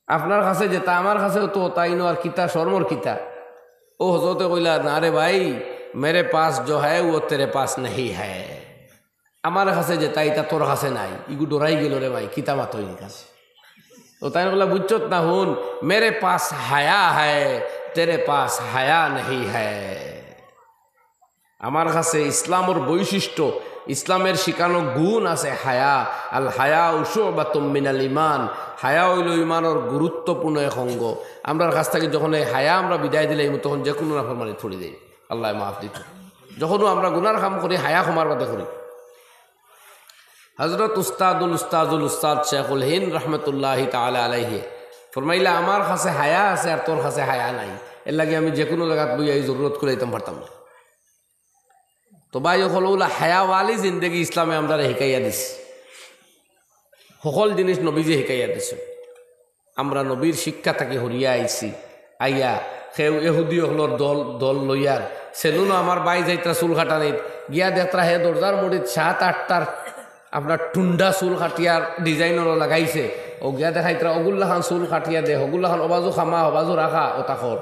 আপনার কাছে যেতা, আমার কাছেও তো অতা, ইনো আর কিতা, শরমর কিতা?" ও হজরতে কইলা, "না রে ভাই, মেরে পাস জো হায়, ও তেরে পাস নেহি হায়।" আমার কাছে যেতা, ইতা তোর কাছে নাই। ইগু ডরাই গেলো রে ভাই, কিতা মাতো ইন কাছে। ও তাইন কইলা, "বুঝছত না, হুন, মেরে পাস হায়া হায়, তেরে পাস হায়া নেহি হায়।" আমার কাছে ইসলামর বৈশিষ্ট্য, ইসলামের শিখানো গুণ আছে হায়া। আল হায়া উশুবাতুম মিনাল ইমান। হায়া অইলো ইমানর গুরুত্বপূর্ণ এক অঙ্গ। আমরার কাছ থাকি যখন এই হায়া আমরা বিদায় দিলাইমু, তখন যেকুনু নাফরমানিত পড়ি দেই। আল্লায় মাফ দিতো। যখনও আমরা গুনার কাম করি, হায়া কমার বাদে করি। হযরত উস্তাদুল উস্তাদুল উস্তাদ শেখুল হিন্দ রহমতুল্লাহি তাআলা আলাইহি ফরমাইলা, "আমার কাছে হায়া আছে আর তোর কাছে হায়া নাই। এরলাগি আমি যেকুনু জাগাত বইয়া ই জরুরত কুলাইতাম পারতাম না।" তো ভাই অকল, অলা হায়াওয়ালি জিন্দেগি ইসলামে আমরারে হিকাইয়া দিছে। হকল জিনিস নবীজিয়ে হিকাইয়া দিছে। আমরা নবীর শিক্ষা থাকি হরিয়া আইছি। আইয়া কেউ এহুদি অকলর দল, দল লইয়ার। সেলুনো আমার ভাই যাইতরা চুল কাটানিত, গিয়া দেখতরা হে দরজার মুড়িত সাত আটটার আপনার টুন্ডা চুল কাটিয়ার ডিজাইন অলা লাগাইছে। ও গিয়া দেখাইতরা অগুর লাখান চুল কাটিয়া দে, হগুর লাখান অবাজু কামা, অবাজু রাখা, অতা কর।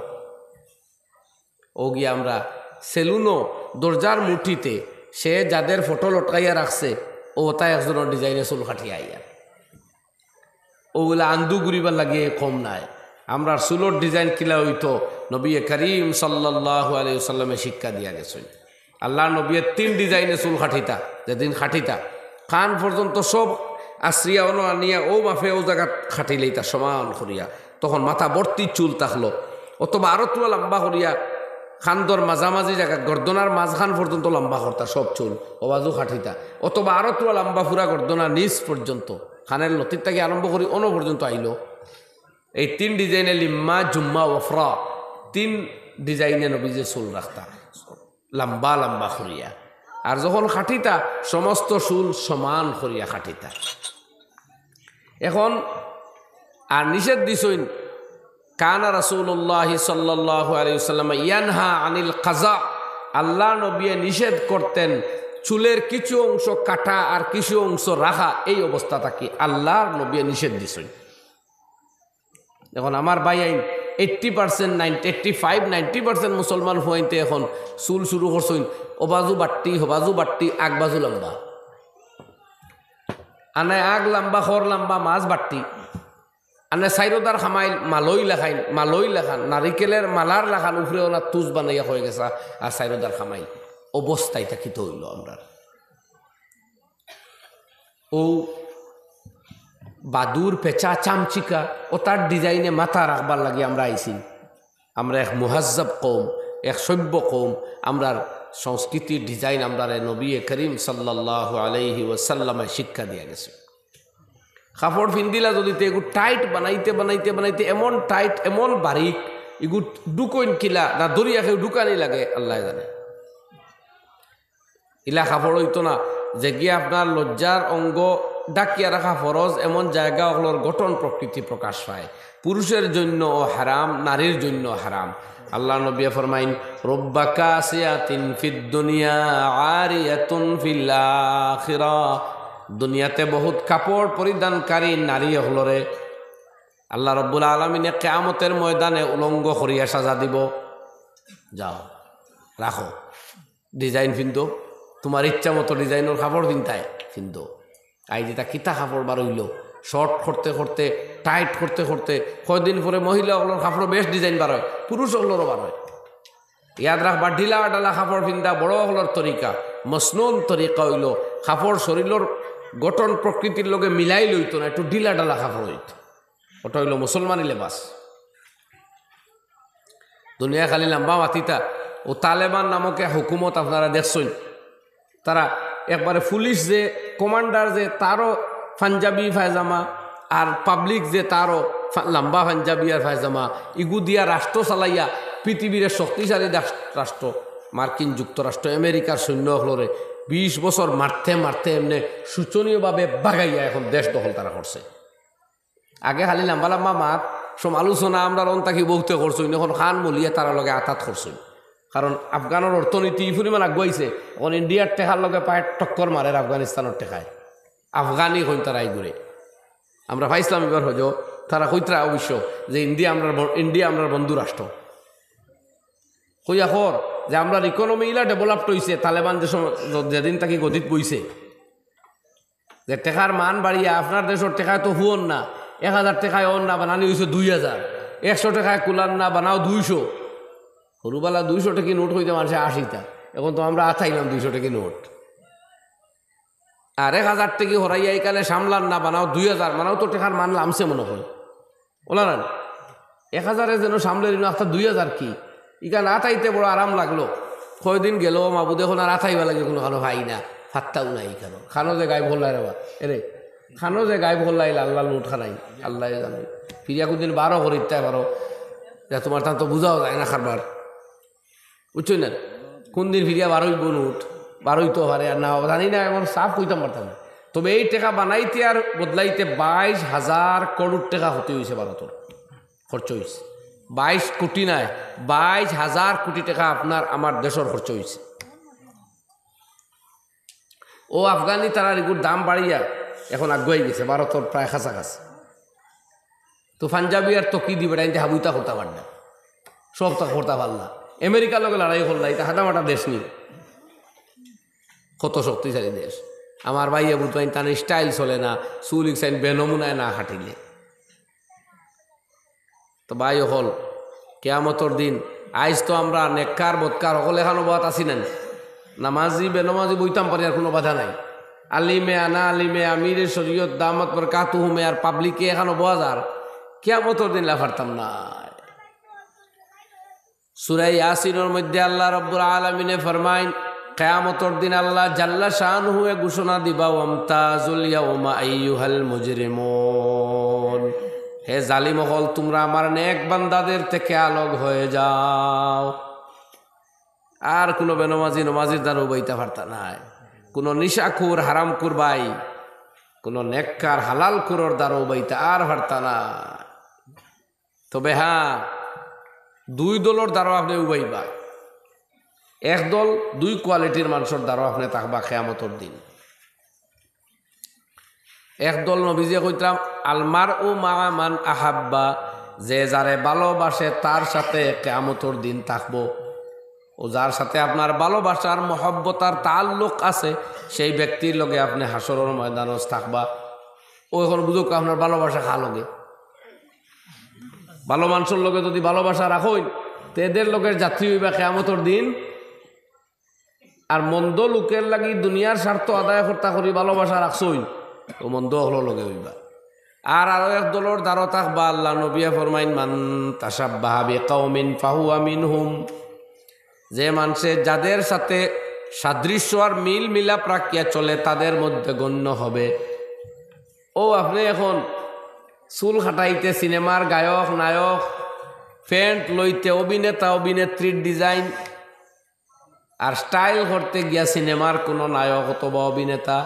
ও গিয়া আমরা সেলুনো দরজার মুঠিতে সে যাদের ফটো লটকাইয়া রাখছে, অতা একজনর ডিজাইনে চুল কাটিয়া আইয়া। অগুলা আন্দু ঘুরিবার লাগি কম নায়। আমরার চুলর ডিজাইন কিলা অইতো, নবী করিম সাল্লাল্লাহু আলাইহি ওয়াসাল্লামে শিক্ষা দিয়া গেছইন। আল্লাহর নবীয়ে তিন ডিজাইনে চুল কাটিতা, যেদিন কাটিতা, কান পর্যন্ত সব আশ্রিয়া অনো আনিয়া অউ মাফে অউ জাগাত কাটিলাইতা সমান করিয়া। তখন মাথা ভর্তি চুল থাকলো, অথবা আরো তুলা লম্বা করিয়া কান্দর মাঝামাঝি জাগাত, গর্দনার মাঝখান পর্যন্ত লম্বা করতা সব চুল, অউ বাজু কাটিতা, অথবা আরো তুলা লম্বা পুরা গর্দনা নিচ পর্যন্ত, কানের লতির থাকি আরম্ভ করি অনো পর্যন্ত আইলো। এই তিন ডিজাইনে, লিম্মা, জুম্মা, ওফরা, তিন ডিজাইনে নবীজিয়ে চুল রাখতা, লম্বা লম্বা করিয়া। আর যখন কাটিতা, সমস্ত চুল সমান করিয়া কাটিতা। এখন আর নিষেধ দিছইন, কানা রাসূলুল্লাহি সাল্লাল্লাহু আলাইহি ওয়াসাল্লাম ইয়ানহা আনিল কাজা, আল্লাহর নবীয়ে নিষেধ করতেন চুলের কিছু অংশ কাটা আর কিছু অংশ রাখা, এই অবস্থা থাকি আল্লাহর নবীয়ে নিষেধ দিছইন। এখন আমার ভাইয়াইন, eighty percent, ninety, eighty five, ninety percent মুসলমান ফুয়াইন্তে এখন চুল শুরু করছইন, অউ বাজু বাট্টি, হউ বাজু বাট্টি, আগ বাজু লম্বা। আনে আগ লম্বা, খর লম্বা, মাঝ বাট্টি। আনে চাইরোদার কামাইল, মালই লাখাইন, মালই লাখান, নারিকেলের মালার লাখান, উপরে অনার তুজ বানাইয়া অই গেছে, আর চাইরোদার কামাইল। অবস্থা ইতা কিতা অইলো আমরার? অউ বাদুর, পেঁচা, চামচিকা, অতার ডিজাইনে মাথা রাখবার লাগি আমরা আইছি। আমরা এক মুহাজ্জাব কওম, এক সভ্য কওম। আমরার সংস্কৃতির ডিজাইন আমরারে নবী করিম সাল্লাল্লাহু আলাইহি ওয়াসাল্লামে শিক্ষা দিয়া গেছে। কাপড় ফিন্দিলা যদি তে এগু টাইট বানাইতে বানাইতে বানাইতে এমন টাইট, এমন বারিক, ইগু ঢুকইন কিলা না ধরিয়া কেউ ঢুকানি লাগে, আল্লায় জানে। ইলা কাপড় অইতো না, যেগিয়ে আপনার লজ্জার অঙ্গ ঢাকিয়া রাখা ফরজ, এমন জাগা অকলর গঠন প্রকৃতি প্রকাশ পায়। পুরুষের জন্য হারাম, নারীর জন্য হারাম। আল্লাহর নবীয়ে ফরমাইন, "রুব্বা কাসিয়াতিন ফিদ দুনিয়া আরিয়াতুন ফিল আখিরা।" দুনিয়াতে বহুত কাপড় পরিধানকারী নারী অকলরে আল্লাহ রব্বুল আলামিনে কিয়ামতের ময়দানে উলঙ্গ করিয়া সাজা দিবো। যাও, রাখো। ডিজাইন ফিন্দো, তুমার ইচ্ছা মতো ডিজাইনর কাপড় ফিনতায় ফিন্দো। আইজ ইতা কিতা কাপড় বার অইলো? শর্ট করতে করতে, টাইট করতে করতে, কয়দিন পরে মহিলা অকলর কাপড়ও বেশ ডিজাইন বার অয়, পুরুষ অকলরও বার অয়। ইয়াদ রাখবা, ঢিলা ঢালা কাপড় ফিন্দা বড় অকলর তরিকা, মসনুন তরিকা অইলো কাপড় শরীলর গঠন প্রকৃতির লগে মিলাই লইতো না, একটু ঢিলা ঢালা কাপড় অইতো। অটা অইলো মুসলমানি লেবাস। দুনিয়া খালি লাম্বা মাতিতা। অউ তালেবান নামক এক হুকুমত আপনারা দেখছইন, তারা একবারে পুলিশ যে কমান্ডার যে তারও পাঞ্জাবি পায়জামা, আর পাবলিক যে তারও ফা-, লাম্বা পাঞ্জাবি আর পায়জামা, ইগু দিয়া রাষ্ট্র চালাইয়া পৃথিবীর শক্তিশালী রাষ-, রাষ্ট্র মার্কিন যুক্তরাষ্ট্র, আমেরিকার সৈন্য অকলরে বিশ বছর মারতে মারতে এমনে শোচনীয়ভাবে ভাগাইয়া এখন দেশ দখল তারা করছে। আগে খালি লাম্বা লাম্বা মাত, সমালোচনা আমরার অন থাকি বউতে করছইন, এখন কান মলিয়া তারার লগে আতাত করছইন। কারণ আফগানর অর্থনীতি ই পরিমাণ আগুয়াইছে, এখন ইন্ডিয়ার টেকার লগে প্রায় টক্কর মারের আফগানিস্তানর টেকায়। আফগানি কইন তারা ইগুরে। আমরা পাইছলাম ইবার হজো, তারা কইতরা অবশ্য যে ইন্ডিয়া আমরার ব-, ইন্ডিয়া আমরার বন্ধু রাষ্ট্র। কইয়া কর যে আমরার ইকোনমি ইলা ডেভেলপড অইছে, তালেবান যে সময়, য-, যেদিন থাকি গদিত বইছে, যে টেকার মান বাড়িয়া আপনার দেশর টেকায় তো হুয়ন না, এক হাজার টেকায় অন না, বানানি অইছে দুই হাজার, একশো টেকায় কুলান না, বানাও দুইশো। হুরুবালা দুইশো টেকি নোট কইতে মানষে আশিটা, এখন তো আমরা আতাইলাম দুইশো টেকি নোট। আর এক হাজার টেকি হরাইয়া ইকালে সামলান না, বানাও দুই হাজার, বানাও তো টেকার মান লামছে মনে হয়। ওলা না, এক হাজারে যেন সামলে দিন, আস্তা দুই হাজার কি? ইখান আতাইতে বড় আরাম লাগলো। কয়দিন গেল, মাবুদে এখন আর আতাইবা লাগে কুনুখানো পাই না, ফাত্তাও নাই ইখানো। খানো যে গাইব করলাই রে বা, এরে, খানো যে গাইব করলাই, আল্লাহ লুট খানাই, আল্লাহ জানে। ফিরিয়া কুনদিন বারো করিতে পারো, যে তুমার তান তো বুঝাও যায় না কারবার। বুঝছো না? কুনদিন ফিরিয়া বারইব নোট, বারইতো পারে আর না, জানি না, এখন সাফ কইতাম পারতাম না। তবে এই টেকা বানাইতে আর বদলাইতে বাইশ হাজার করোড় টেকা ক্ষতি অইছে ভারতর, খরচ অইছে। বাইশ কোটি নায়, বাইশ হাজার কোটি টেকা আপনার আমার দেশর খরচ অইছে। ও আফগানি তারার ইগুর দাম বাড়িয়া এখন আগুয়াই গেছে, ভারতর প্রায় কাছাকাছি। তো পাঞ্জাবি আর তকি দি বেটাইন হাবুইতা করতা পার না, সব তা করতা পার না। আমেরিকার লগে লড়াই করলা, ইতা হাটামাটা দেশ নি, কত শক্তিশালী দেশ। আমার ভাইয়ে বুঝবাইন, তান স্টাইল চলে না, চুল ইকসাইন বেনমুনায় না কাটিলে। তো ভাই অকল, কিয়ামতর দিন, আইজ তো আমরা নেককার বদকার অকল এখানো বওয়াত আছি না নি? নামাজি বেনমাজি বইতাম পারি, আর কুনু বাধা নাই। আলিমে আনা আলিমে আমিরে শরীয়ত দামাত বরকাতুহুমে আর পাবলিকে এখানো বওয়া যার, কিয়ামতর দিন লাফারতাম না। সূরা ইয়াসিনর মধ্যে আল্লাহ রাব্বুল আলামিনে ফরমাইন, কিয়ামতর দিন আল্লাহ জাল্লা শানুহুয়ে ঘোষণা দিবা, "ওয়ামতাজুল ইয়াউমা আইয়ুহাল মুজরিমুন।" হে জালিম অকল, তুমরা আমার নেক বান্দাদের থেকে আলগ হয়ে যাও। আর কুনু বেনমাজি নমাজির দ্বারা উবাইতা পারতা নায়, কুনু নিশাখুর হারামখুর ভাই, কুনু নেককার হালালখুরর দ্বারা উবাইতা আর পারতা নায়। তবে হ্যাঁ, দুই দলর দ্বারা আপনে উবাইবা। এক দল, দুই কোয়ালিটির মানষর দ্বারা আপনে থাকবা কিয়ামতর দিন। এক দল নবীজিয়ে কইতরা, "আল মারউ মাআ মান আহাব্বা", যে যারে ভালোবাসে তার সাথে কিয়ামতর দিন থাকবো। ও যার সাথে আপনার ভালোবাসার মহব্বত আর তাল্লুক আছে, সেই ব্যক্তির লগে আপনে হাশরর ময়দানো থাকবা। ও এখন বুঝউক্কা আপনার ভালোবাসা কার লগে। ভালো মানষর লগে যুদি ভালোবাসা রাখইন, তে এদের লগে যাত্রী অইবা কিয়ামতর দিন। আর মন্দ লোকের লাগি দুনিয়ার স্বার্থ আদায় করতা করি ভালোবাসা রাখছইন, ও মন্দ অকলর লগে অইবা। আর আরো এক দলর দ্বারা থাকবা, আল্লাহ নবিয়ে ফরমাইন, "মান তাশাব্বাহা বিকাউমিন ফাহুয়া মিনহুম।" যে মানষে যাদের সাথে সাদৃশ্য আর মিল মিলাপ রাখিয়া চলে, তাদের মধ্যে গণ্য হবে। ও আপনে এখন চুল কাটাইতে সিনেমার গায়ক, নায়ক, প্যান্ট লইতে অভিনেতা, অভিনেত্রীর ডিজাইন, আর স্টাইল করতে গিয়া সিনেমার কুনু নায়ক অথবা অভিনেতা,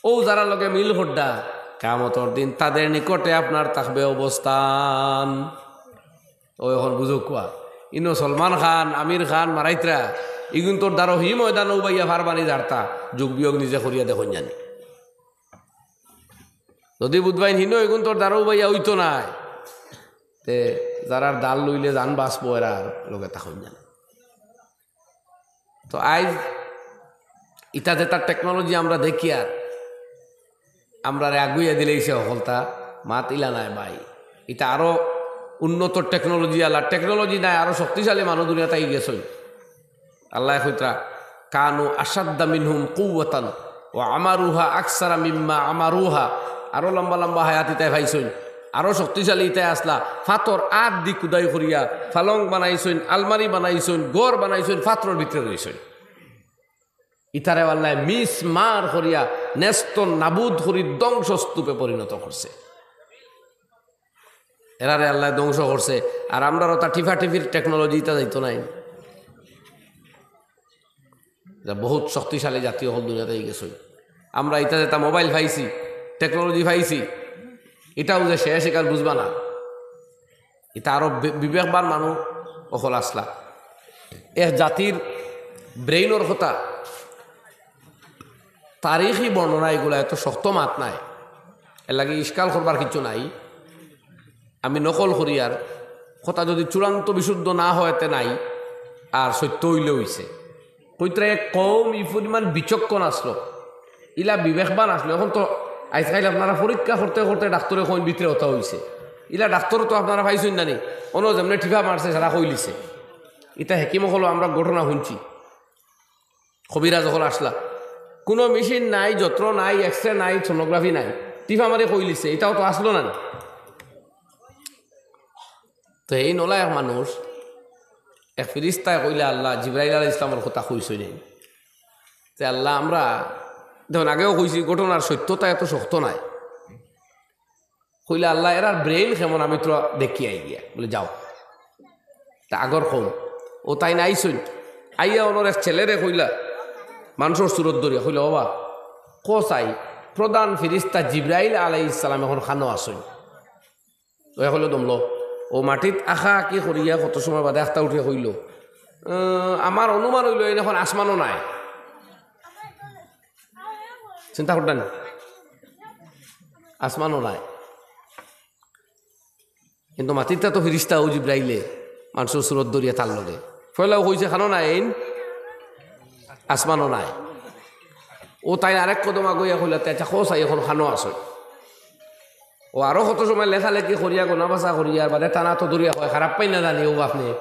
ও যারার লগে মিল কররা, কিয়ামতর দিন তাদের নিকটে আপনার থাকবে অবস্থান। ও এখন বুঝউক্কা, ইনো সলমান খান, আমির খান মারাইতরা, ইগুইন্তর দ্বারা হি ময়দানো উবাইয়া পারবানি যারতা, যোগ বিয়োগ নিজে করিয়া দেখইন জানি। যুদি বুঝবাইন হিনো ইগুইন্তর দ্বারা উবাইয়া অইতো নায়, তে যারার দাল লইলে জান বাঁচবো, এরার লগে থাকইন জানি। তো আইজ ইতা যেতা টেকনোলজি আমরা দেখিয়ার, আমরারে আগুইয়া দিলাইছে হকলতা, মাত ইলা নায় ভাই। ইতা আরো উন্নত টেকনোলজি আলা, টেকনোলজি নায়, আরো শক্তিশালী মানুষ দুনিয়াত আইগেছইন। আল্লায় কইতরা, "কানু আশাদ্দা মিনহুম কুওয়াতান ওয়া আমারুহা আকসারা মিম্মা আমারুহা।" আরো লম্বা লম্বা হায়াত ইতায় পাইছইন, আরো শক্তিশালী ইতায় আছলা। ফাথর আত দি খুদাই করিয়া ফালং বানাইছইন, আলমারি বানাইছইন, ঘর বানাইছইন, ফাথরর ভিতরে রইছইন। ইতারে আল্লায় মিস মার করিয়া নেস্ত নাবুদ করি ধ্বংসস্তূপে পরিণত করছে। এরারে আল্লায় ধ্বংস করছে। আর আমরার অতা টিফাটিফির টেকনোলজি ইতা যাইতো নায়। ইতা বহুত শক্তিশালী জাতি অকল দুনিয়াত আইগেছইন। আমরা ইতা যেতা মোবাইল পাইছি, টেকনোলজি পাইছি, ইতাও যে শেষ ইখান বুঝবা না। ইতা আরো বি-, বিবেকবান মানুষ অকল আছলা। এক জাতির ব্রেইনর কথা, তারিখি বর্ণনা ইগুলা এত শক্ত মাত নায়, এরলাগি ইশকাল করবার কিচ্ছু নাই। আমি নকল করিয়ার, কথা যুদি চূড়ান্ত বিশুদ্ধ না হয় তে নাই, আর সত্য অইলে অইছে। কইতরা এক কওম ই পরিমাণ বিচক্ষণ আছলো, ইলা বিবেকবান আছলো। এখন তো আইজকাইল আপনারা পরীক্ষা করতে করতে ডাক্তরে কইন ভিতরে অতা অইছে। ইলা ডাক্তর তো আপনারা পাইছইন না নি, অনো যেমনে টিফা মারছে সারা কইলিছে। ইতা হেকিম অকলও আমরা ঘটনা হুনছি। কবিরাজ অকল আছলা, কুনু মেশিন নাই, যন্ত্র নাই, এক্সরে নাই, সোনোগ্রাফি নাই, টিফা মারি কইলিছে, ইতাও তো আছলো না নি। তো এই নলা এক মানুষ, এক ফিরিস্তায় কইলা, "আল্লাহ, জিব্রাইল আলাইহিস সালামর কথা কইছইন নি?" তে আল্লাহ, আমরা দেখইন আগেও কইছি, ঘটনার সত্যতা এত শক্ত নায়। কইলা, "আল্লাহ, এরার ব্রেইন কেমন আমি থুড়া দেখিয়া আই গিয়া।" বলে, "যাও।" তা আগর কওম, ও তাইন আইছইন, আইয়া অনর এক ছেলেরে কইলা, মানষর সুরত ধরিয়া কইলা, "ওবা, কও চাই, প্রধান ফিরিস্তা জিব্রাইল আলাইহিস সালাম এখন কানো আছইন?" অউ কইলো, "দমলো।" অউ মাটিত আঁকা আঁকি করিয়া কত সময় বাদে আখতা উঠিয়া কইলো, "আহ, আমার অনুমান অইলো এইন এখন আসমানো নাই।" চিন্তা কররা নি? আসমানো নাই। কিন্তু মাতিরতা তো ফিরিস্তা অউ জিব্রাইলে, মানষর সুরত ধরিয়া তার লগে। পয়লাউ কইছে, "কানো নাই এইন, আসমানো নাই।" অউ তাইন আরেক কদম আগুয়াইয়া কইলা, "তে আচ্ছা, কও চাই, এখন কানো আছো?" অউ আরো কত সময় লেখালেখি করিয়া, গনা-বাছা করিয়া, আর বাদে টানা তো ধরিয়া কয়, "খারাপ পাইন না জানি অউ আপনে।"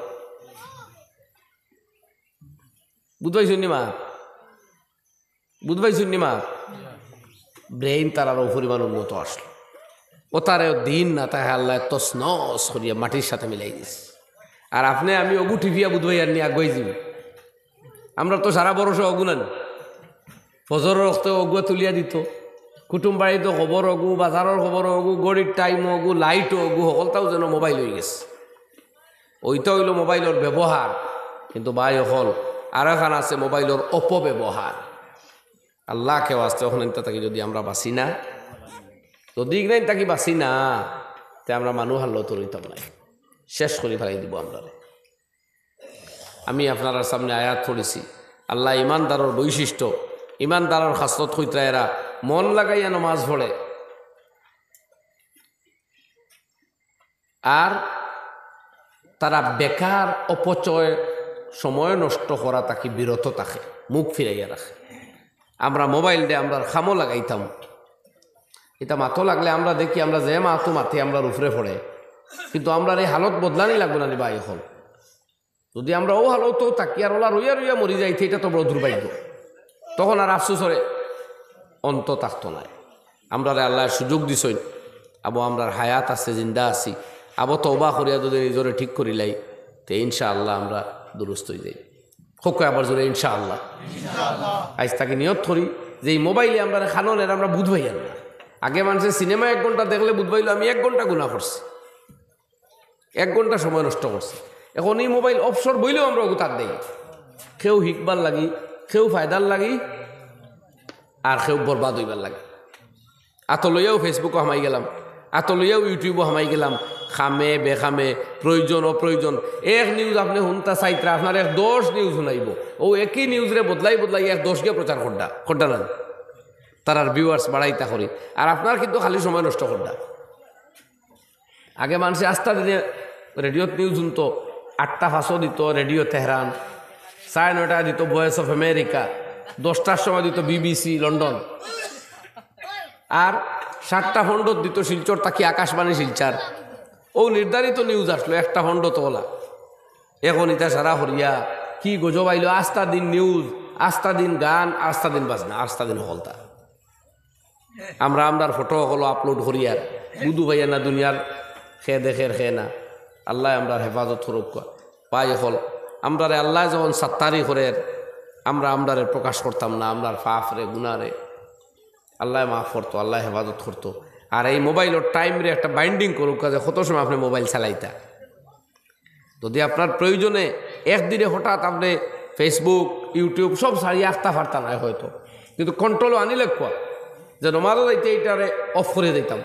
বুঝ পাইছইন নি মা? বুঝ পাইছইন নি মা? ব্রেইন তারার ও পরিমাণ উন্নত আসলো। ও তারে দিন না তাই আল্লায় তছনছ করিয়া মাটির সাথে মিলাই দিছে। আর আপনে আমি অগু টিপিয়া বুঝ পাইয়ার নি আগুয়াই যাইমু। আমরা তো সারা ভরসা অগু নানি। ফজরর অক্তে অগুয়া তুলিয়া দিত, কুটুম বাড়িত খবর অগু, বাজারর খবর অগু, ঘড়ির টাইম অগু, লাইট অগু, হকলতাউ যেন মোবাইল অইগেছে। ওইটা অইলো মোবাইলর ব্যবহার। কিন্তু ভাই অকল, আরো এখান আছে মোবাইলর অপব্যবহার। আল্লাহকে ওয়াস্তে অখন ইনতা থাকি যদি আমরা বাঁচি না, যদি ইগনাইন থাকি বাঁচি না, তে আমরা মানু হাল্লত রইতাম না, শেষ করি ফেলাই দিব আমরারে। আমি আপনারার সামনে আয়াত পড়ছি, আল্লায় ইমানদারর বৈশিষ্ট্য, ইমানদারর খাসলত কইতরা এরা মন লাগাইয়া নমাজ পড়ে, আর তারা বেকার অপচয়, সময় নষ্ট করা থাকি বিরত থাকে, মুখ ফিরাইয়া রাখে। আমরা মোবাইল দে আমরার কামো লাগাইতাম, ইতা মাতো লাগলে আমরা দেখি আমরা যে মাতো মাতি আমরার উপরে পড়ে, কিন্তু আমরার এই হালত বদলানি লাগবো না নি ভাই অকল। যদি আমরা ও হালতো থাকি আর ওলা রইয়া রইয়া মরি যাইতে, ইটা তো বড় দুর্ভাগ্য। তখন আর আফসোসর অন্ত থাকতো নায়। আমরারে আল্লায় সুযোগ দিছইন, আবো আমরার হায়াত আছে, জিন্দা আছি, আবো তওবা করিয়া যদি নিজরে ঠিক করিলাই, তে ইনশাআল্লাহ আমরা দুরুস্ত অই যাই। কউক্কা আবার জোরে ইনশাআল্লাহ। আইজ থাকি নিয়ত করি যে এই মোবাইলে আমরারে কাননের আমরা বুঝ পাইয়ার না। আগে মানষে সিনেমা এক ঘন্টা দেখলে বুঝ পাইলো আমি এক ঘন্টা গুনা করছি, এক ঘন্টা সময় নষ্ট করছি। এখন এই মোবাইল অবসর বইলেও আমরা অগু তার দেই, কেউ হিকবার লাগি, কেউ ফায়দার লাগি, আর কেউ বরবাদ অইবার লাগি। আতো লইয়াউ Facebook-ও হামাই গেলাম, আতো লইয়াউ YouTube-ও হামাই গেলাম, কামে বেকামে, প্রয়োজন অপ্রয়োজন। এক নিউজ আপনে হুনতা চাইতরা, আপনার এক দশ নিউজ হুনাইবো। ও একই নিউজরে বদলাই বদলাই এক দশ গিয়া প্রচার করডা, করডা না? তারার ভিউয়ার্স বাড়াইতা করি, আর আপনার কিন্তু খালি সময় নষ্ট করডা। আগে মানষে আস্তা দিনে রেডিওত নিউজ হুনতো, আটটা পাঁচো দিত রেডিও তেহরান, সাড়ে নয়টায় দিত ভয়েস অফ আমেরিকা, দশটার সময় দিত বিবিসি লন্ডন, আর সাতটা পনেরোত দিত শিলচর থাকি আকাশবাণী শিলচর। ও নির্ধারিত নিউজ আসলো একটা পনেরোত ওলা। এখন ইতা সারা হরিয়া কি গজব আইলো, আস্তা দিন নিউজ, আস্তা দিন গান, আস্তা দিন বাজনা, আস্তা দিন হকলতা। আমরা আমরার ফটো অকল আপলোড করিয়ার, বুঝ পাইয়ার না দুনিয়ার কে দেখের কে না। আল্লায় আমরার হেফাজত করউক্কা। ভাই অকল, আমরারে আল্লায় যখন সাত্তারি করের, আমরা আমরারে প্রকাশ করতাম না, আমরার পাপরে, গুনারে। আল্লায় মাফ করতো, আল্লায় হেফাজত করতো। আর এই মোবাইলর টাইমরে একটা বাইন্ডিং করউক্কা যে কত সময় আপনে মোবাইল চালাইতা। যদি আপনার প্রয়োজনে একদিনে হঠাৎ আপনে Facebook, YouTube সব ছাড়িয়া আখতা পারতা নায় হয়তো, কিন্তু কন্ট্রোলও আনি লাগবো যে নমাজও যাইতে ইটারে অফ করি দিতাম,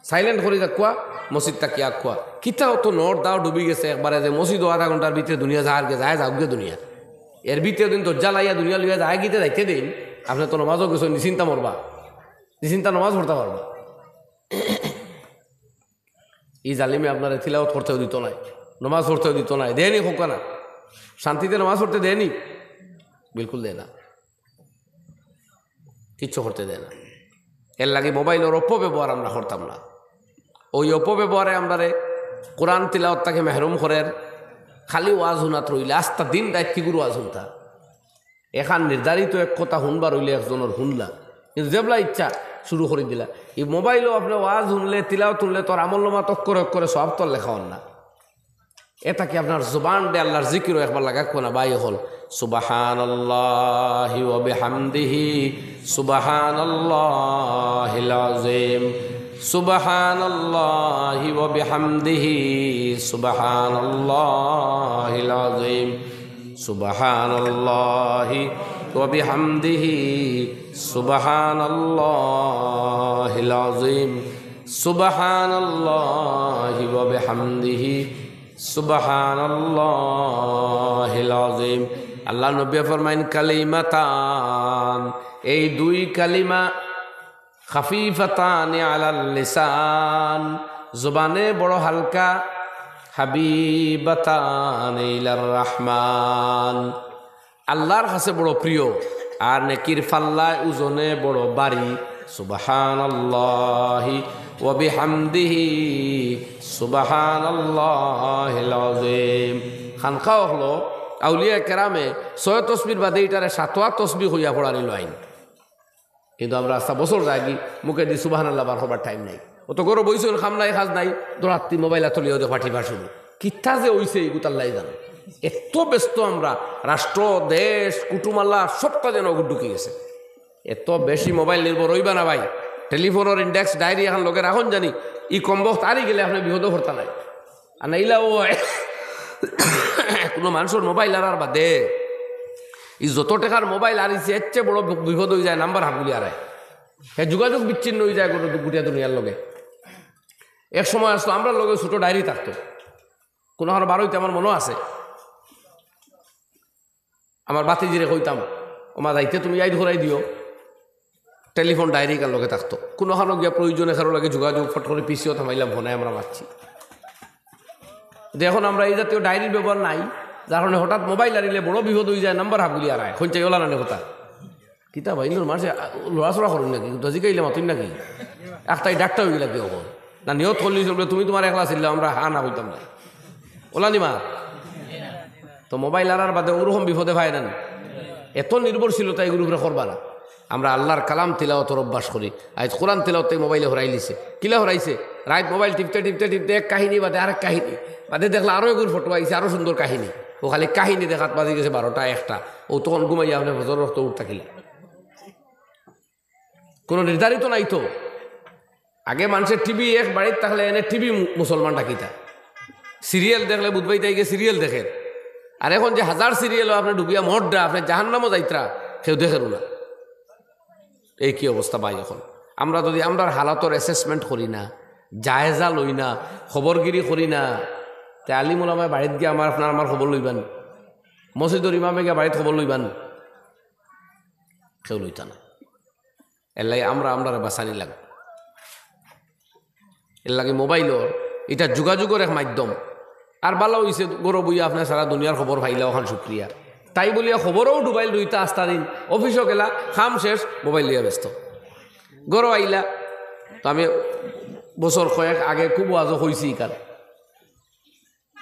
সাইলেন্ট করি রাখুয়া, মসজিদ থাকি আখুয়া। কিতা অত নর দাও ডুবি গেছে একবারে যে মসজিদও আধা ঘন্টার ভিতরে দুনিয়া যার গে যায়, যাউক গে দুনিয়া। এর ভিতরে দিন দরজা লাইয়া দুনিয়া লইয়া যায় গিতে যাইতে দিন, আপনে তো নমাজও গেছো, নিশ্চিন্তা মরবা, নিশ্চিন্তা নমাজ পড়তা পারবা। ই জালিমে আপনারে তিলাওত করতেও দিত নায়, নমাজ পড়তেও দিত নায়, দেয়নি কউক্কা না। শান্তিতে নমাজ পড়তে দেয়নি, বিলকুল দেয় না, কিচ্ছু করতে দেয় না। এর লাগি মোবাইলর অপব্যবহার আমরা করতাম না। ওই অপব্যবহারে আমরারে কোরআন তিলাওত থাকি মেহরুম করের, খালি ওয়াজ হুনাত রইলে আস্তা দিন রাইত কিগুর ওয়াজ হুনতা। এখান নির্ধারিত এক কথা হুনবার অইলে একজনর হুনলা, কিন্তু যেবলা ইচ্ছা শুরু করি দিলা। এই মোবাইলও আপনে ওয়াজ হুনলে, তিলাওত হুনলে তোর আমল নামাত অক্ষরে অক্ষরে সওয়াব তোর লেখা অর না। এ থাকি আপনার জুবান দে আল্লাহর জিকিরও একবার লাগা কোনা ভাই অকল। সুবহানাল্লাহি ওয়া বিহামদিহি, সুবহানাল্লাহিল আযীম, সুবহানাল্লাহি ওয়া বিহামদিহি, সুবহানাল্লাহিল আযীম। সুবহানাল্লাহি ওয়া বিহামদিহি, সুবহানাল্লাহিল আযীম, সুবহানাল্লাহি ওয়া বিহামদিহি, সুবহানাল্লাহিল আযীম। আল্লাহর নবী ফরমাইন, কালিমাতান, এই দুই কালিমা খাফিফাতানি আলাল লিসান, জবানে বড় হালকা, হাবিবাতানি ইলার রহমান, আল্লাহর কাছে বড় প্রিয়, আর নেকির পাল্লায় ওজনে বড় ভারী। সুবহানাল্লাহি ওয়া বিহামদিহি, সুবহানাল্লাহিল আযীম। খানকা অকলো আউলিয়া কেরামে ছয় তসবির বাদে ইটারে সাতোয়া তসবি কইয়া পড়ানি লইন। কিন্তু আমরা আস্তা বছর যায়গি, মুখেদি সুবহানাল্লাহ বার করবার টাইম নাই। অত গরো বইছইন, কাম নাই কাজ নাই, দৌড়াত্তি মোবাইল আতো লইয়া দেখবা টিপা শুরু। কিতা যে অইছে ইগুত আল্লায় জানে। এত ব্যস্ত আমরা, রাষ্ট্র, দেশ, কুটুমাল্লা সবটা যেন অগুত ঢুকি গেছে। এত বেশি মোবাইল নির্ভর অইবা না ভাই। টেলিফোনর ইন্ডেক্স ডায়েরি এখন লগে রাখইন জানি, ই কমবখত আরি গেলে আপনে বিপদো পড়তা নায়। আর নাইলা ও কুনু মানষর মোবাইল আরার বাদে ই যত টেকার মোবাইল আরিছে, এর চেয়ে বড় বি-, বিপদ অইযায়, নাম্বার হাবগুলি আরায়। হে যোগাযোগ বিচ্ছিন্ন অইযায় গোটা দু-, গোটা দুনিয়ার লগে। এক সময় আছলো, আমরার লগে ছোট ডায়েরি থাকতো, কুনুখানো বার অইতে আমার মনো আছে, আমার বাতিজিরে কইতাম, "ওমা, যাইতে তুমি আইড করাই দিও।" টেলিফোন ডায়েরি কার লগে থাকতো, কুনুখানো গিয়া প্রয়োজনে কারো লগে যোগাযোগ, ফট করি পিসিও থামাইলাম, ফোনে আমরা মাতছি। কিন্তু এখন আমরা এই জাতীয় ডায়েরির ব্যবহার নাই, যার কারণে হঠাৎ মোবাইল আরিলে বড় বিপদ অইযায়, নাম্বার হাবগুলি আরায়। কইন চাই ওলা নানি কথা। কিতা ভাই, ইন্দুর মারছে, আ, লড়াচড়া করইন নাকি? তো জিকাইলে মাতইন নাকি? একটাই ডাক্তার অইগেলা কি অখন? না, নিয়ত করলি চলবে, তুমি তুমার একলা ছিলা, আমরা হা না কইতাম না। ওলা নি মার। তো মোবাইল আরার বাদে ওরকম বিপদে পায় না নি? এত নির্ভরশীলতা এগুর উপরে করবা না। আমরা আল্লাহর কালাম তিলাওয়াতর অভ্যাস করি। আইজ কোরআন তিলাওয়াত তাই মোবাইলে হরাইলিছে। কিলা হরাইছে? রাইত মোবাইল টিপতে, টিপতে, টিপতে এক কাহিনী বাদে আরেক কাহিনী। বাদে দেখলা আরো এগুর ফটো আইছে, আরো সুন্দর কাহিনী। ও খালি কাহিনী দেখাত বাজি গেছে বারোটা, একটা। ও তখন ঘুমাইয়া আপনে ফজর রক্ত উঠতা কিলা। কোনো নির্ধারিত নাই তো। আগে মানষে টিভি এক বাড়িত থাকলে এনে টিভি মু-, মুসলমান ডাকিতা। সিরিয়াল দেখলে বুধবাই তাই গিয়ে সিরিয়াল দেখের। আর এখন যে হাজার সিরিয়ালও আপনে ঢুকিয়া মরডা, আপনে জাহান্নামও যাইতরা, কেউ দেখের না। এই কি অবস্থা ভাই এখন? আমরা যদি আমরার হালাতর অ্যাসেসমেন্ট করি না, জায়েজা লই না, খবরগিরি করি না, তে আলিম ওলামায় বাড়িত গিয়া আমার, আপনার আমার খবর লইবা নি? মসজিদর ইমামে গিয়া বাড়িত খবর লইবা নি? কেউ লইতা না। এর লাগি আমরা আমরারে বাঁচানি লাগবো। এর লাগি মোবাইলর ইটা যোগাযোগর এক মাধ্যম। আর ভালা অইছে, ঘরো বইয়া আপনে সারা দুনিয়ার খবর পাইলা, অখান শুক্রিয়া। তাই বলিয়া খবরও ডুবাইল রইতা আস্তা দিন, অফিসও গেলা, কাম শেষ, মোবাইল লইয়া ব্যস্ত। ঘরো আইলা, তো আমি বছর কয়েক আগে খুব ওয়াজও কইছি ইখান।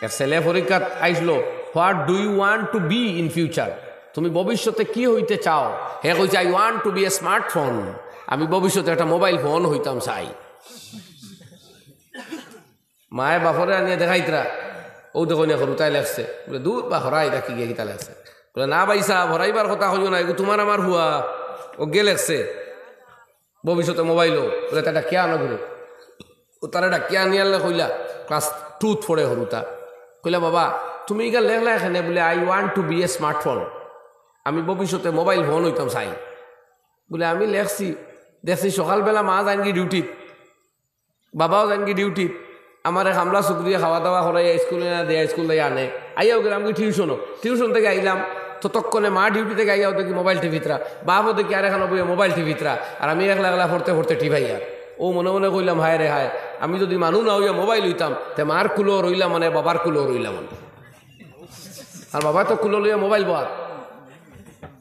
এক ছেলে পরীক্ষাত আইসলো, "What do you want to be in future?" তুমি ভবিষ্যতে কি হইতে চাও? হে কইছে, "I want to be a smartphone." আমি ভবিষ্যতে একটা মোবাইল ফোন হইতাম চাই। মায়ে বাপরে আনিয়া দেখাইতরা, "ও দেখো না, হুরুতায় লেখছে।" বলে, "দূর বা হরাই, দেখি গিয়া কিতা লেখছে।" বলে, "না ভাই সাহেব, হরাইবার কথা কইও না, এগু তুমার আমার হুয়া, অগুয়ে লেখছে।" ভবিষ্যতে মোবাইলও, বলে, "তা ডাকিয়া আনো ঘুরে।" ও তারে ডাকিয়া আনিয়ালে কইলা, ক্লাস টুত পড়ে হুরুতা। কইলা, "বাবা, তুমি ইখান লেখলা কেনে?" বলে, "I want to be a smartphone, আমি ভবিষ্যতে মোবাইল ফোন হইতাম চাই।" বলে, "আমি লেখছি, দেখছি সকালবেলা মা যাইনগি ডিউটিত, বাবাও যাইনগি ডিউটিত, আমারে কামলা শুকরিয়া খাওয়া দাওয়া করাইয়া স্কুলে না দিয়া স্কুল দিয়া আনে, আইয়াও গেলামগি টিউশনও, টিউশন থাকি আইলাম, ততক্ষণে মা ডিউটি থাকি আইয়াও দেখি মোবাইল টিপিতরা, বাপও দেখি আরেকখানো বইয়া মোবাইল টিপিতরা, আর আমি একলা একলা পড়তে পড়তে টিপাইয়ার।" ও মনে মনে কইলাম, "হায় রে হায়, আমি যদি মানুষ না হইয়া মোবাইল হইতাম, তে মার কুলো রইলাম মানে, বাবার কুলো রইলাম মানে। আর বাবা তো কুলো লইয়া মোবাইল বওয়ার।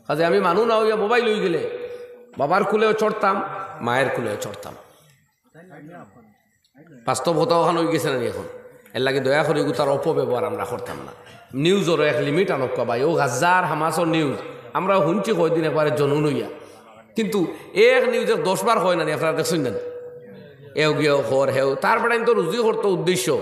কাজে আমি মানুষ না হইয়া মোবাইল হই গেলে বাবার কুলেও চড়তাম, মায়ের কুলেও চড়তাম।" বাস্তব কথা অখান অই গেছে না নি এখন? এর লাগি দয়া করি ইগুতার অপব্যবহার আমরা করতাম না। নিউজরও এক লিমিট আনক্কা ভাই, ও গাজার হামাসর নিউজ আমরা হুনছি কয়দিন একবারে জনুন হইয়া, কিন্তু এক নিউজে দশ বার কয় না নি, আপনারা দেখছইন না নি? এও গিয়েও খর হেও, তার বেটাইন তো রুজি করতো উদ্দেশ্য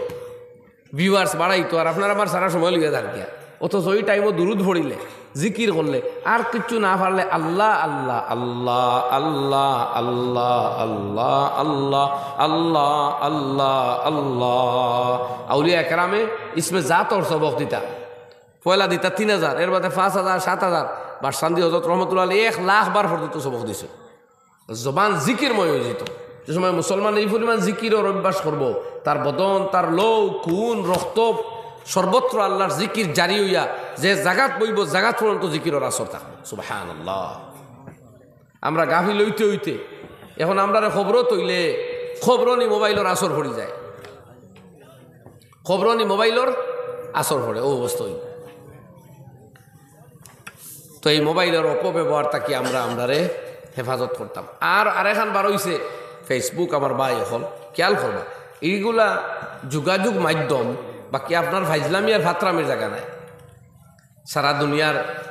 ভিউয়ার্স বাড়াইতো, আর আপনার আমার সারা সময় লইয়া যার গিয়া। অথচ ওই টাইমও দুরুদ পড়িলে, জিকির করলে, আর কিচ্ছু না পারলে আল্লাহ, আল্লাহ, আল্লাহ, আল্লাহ, আল্লাহ, আল্লাহ, আল্লাহ, আল্লাহ, আল্লাহ, আল্লাহ। আউলিয়া একরামে ইসমে জাতর সবক দিতা, পয়লা দিতা তিন হাজার, এর বাদে পাঁচ হাজার, সাত হাজার, বাসকান্দি হজরত রহমতুল্লাহ আলাইহি এক লাখ বার পর্যন্ত সবক দিছে। জবান জিকিরময় হয়ে যেত। যে সময় মুসলমান এই পরিমাণ জিকিরর অভ্যাস করবো, তার বদন, তার লৌ, খুন, রক্ত, সর্বত্র আল্লাহর জিকির জারি হইয়া যে জাগাত বইবো, জাগাত পর্যন্ত জিকিরর আসর থাকবো। সুবহানাল্লাহ। আমরা গাফিল হইতে হইতে এখন আমরারে খবরও তইলে খবরও নি মোবাইলর আসর পড়ি যায়, খবরও নি মোবাইলর আসর পড়ে, ও অবস্থা হইল। তো এই মোবাইলর অপব্যবহার থাকি আমরা আমরারে হেফাজত করতাম। আর আরেকখান বার হইছে Facebook, আমার ভাই অকল খেয়াল করবা, এইগুলা যোগাযোগ মাধ্যম, বাকি আপনার ফাইজলামি আর ফাতরামির জাগা নাই। সারা দুনিয়ার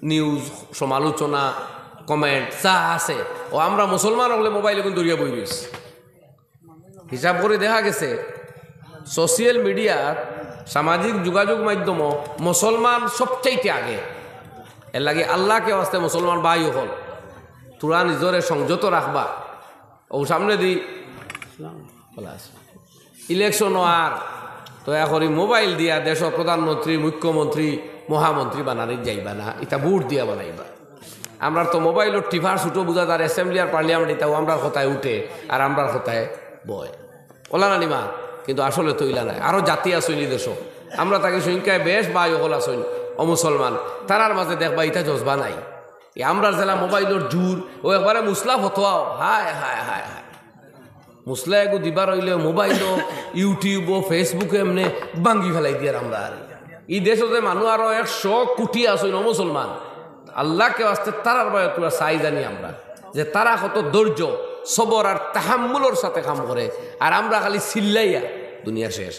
নিউজ, সমালোচনা, কমেন্ট যা আছে, ও আমরা মুসলমান অকলে মোবাইল অখন ধরিয়া বই রইছি। হিসাব করি দেখা গেছে, সোশ্যাল মিডিয়াত, সামাজিক যোগাযোগ মাধ্যমও মুসলমান সবচাইতে আগে। এরলাগি আল্লাহকে ওয়াস্তে মুসলমান ভাই অকল, তোরা নিজরে সংযত রাখবা। ও সামনেদি ইলেকশন আর দয়া করি মোবাইল দিয়া দেশর প্রধানমন্ত্রী, মুখ্যমন্ত্রী, মহামন্ত্রী বানানি যাইবা না, ইতা ভোট দিয়া বানাইবা। আমরার তো মোবাইলর টিপার ছোট বুঝা যার, assembly আর parliament ইতাও আমরার কথায় উঠে আর আমরার কথায় বয়। অলা নানি মা? কিন্তু আসলে তো ইলা নায়। আরো জাতি আছইন ই দেশো, আমরা থাকি সংখ্যায় বেশ ভাই অকল আছইন অমুসলমান, তারার মাঝে দেখবা ইতা জজবা নাই। ই আমরার যেলা মোবাইলর জোর, ও একবারে মুসলা ফতোয়াও, হায় হায় হায় হায়। মুসলা এগু দিবার অইলে মোবাইলও, YouTube-ও, Facebook-এ এমনে ভাঙ্গি ফেলাই দিয়ার আমরা আর। ই দেশো যে মানুষ আরো একশো কোটি আছইন অমুসলমান, আল্লাহকে ওয়াস্তে তারার বায় তোরা চাই জানি আমরা, যে তারা কত ধৈর্য, সবর আর তাহাম্মুলর সাথে কাম করে, আর আমরা খালি চিল্লাইয়া দুনিয়া শেষ।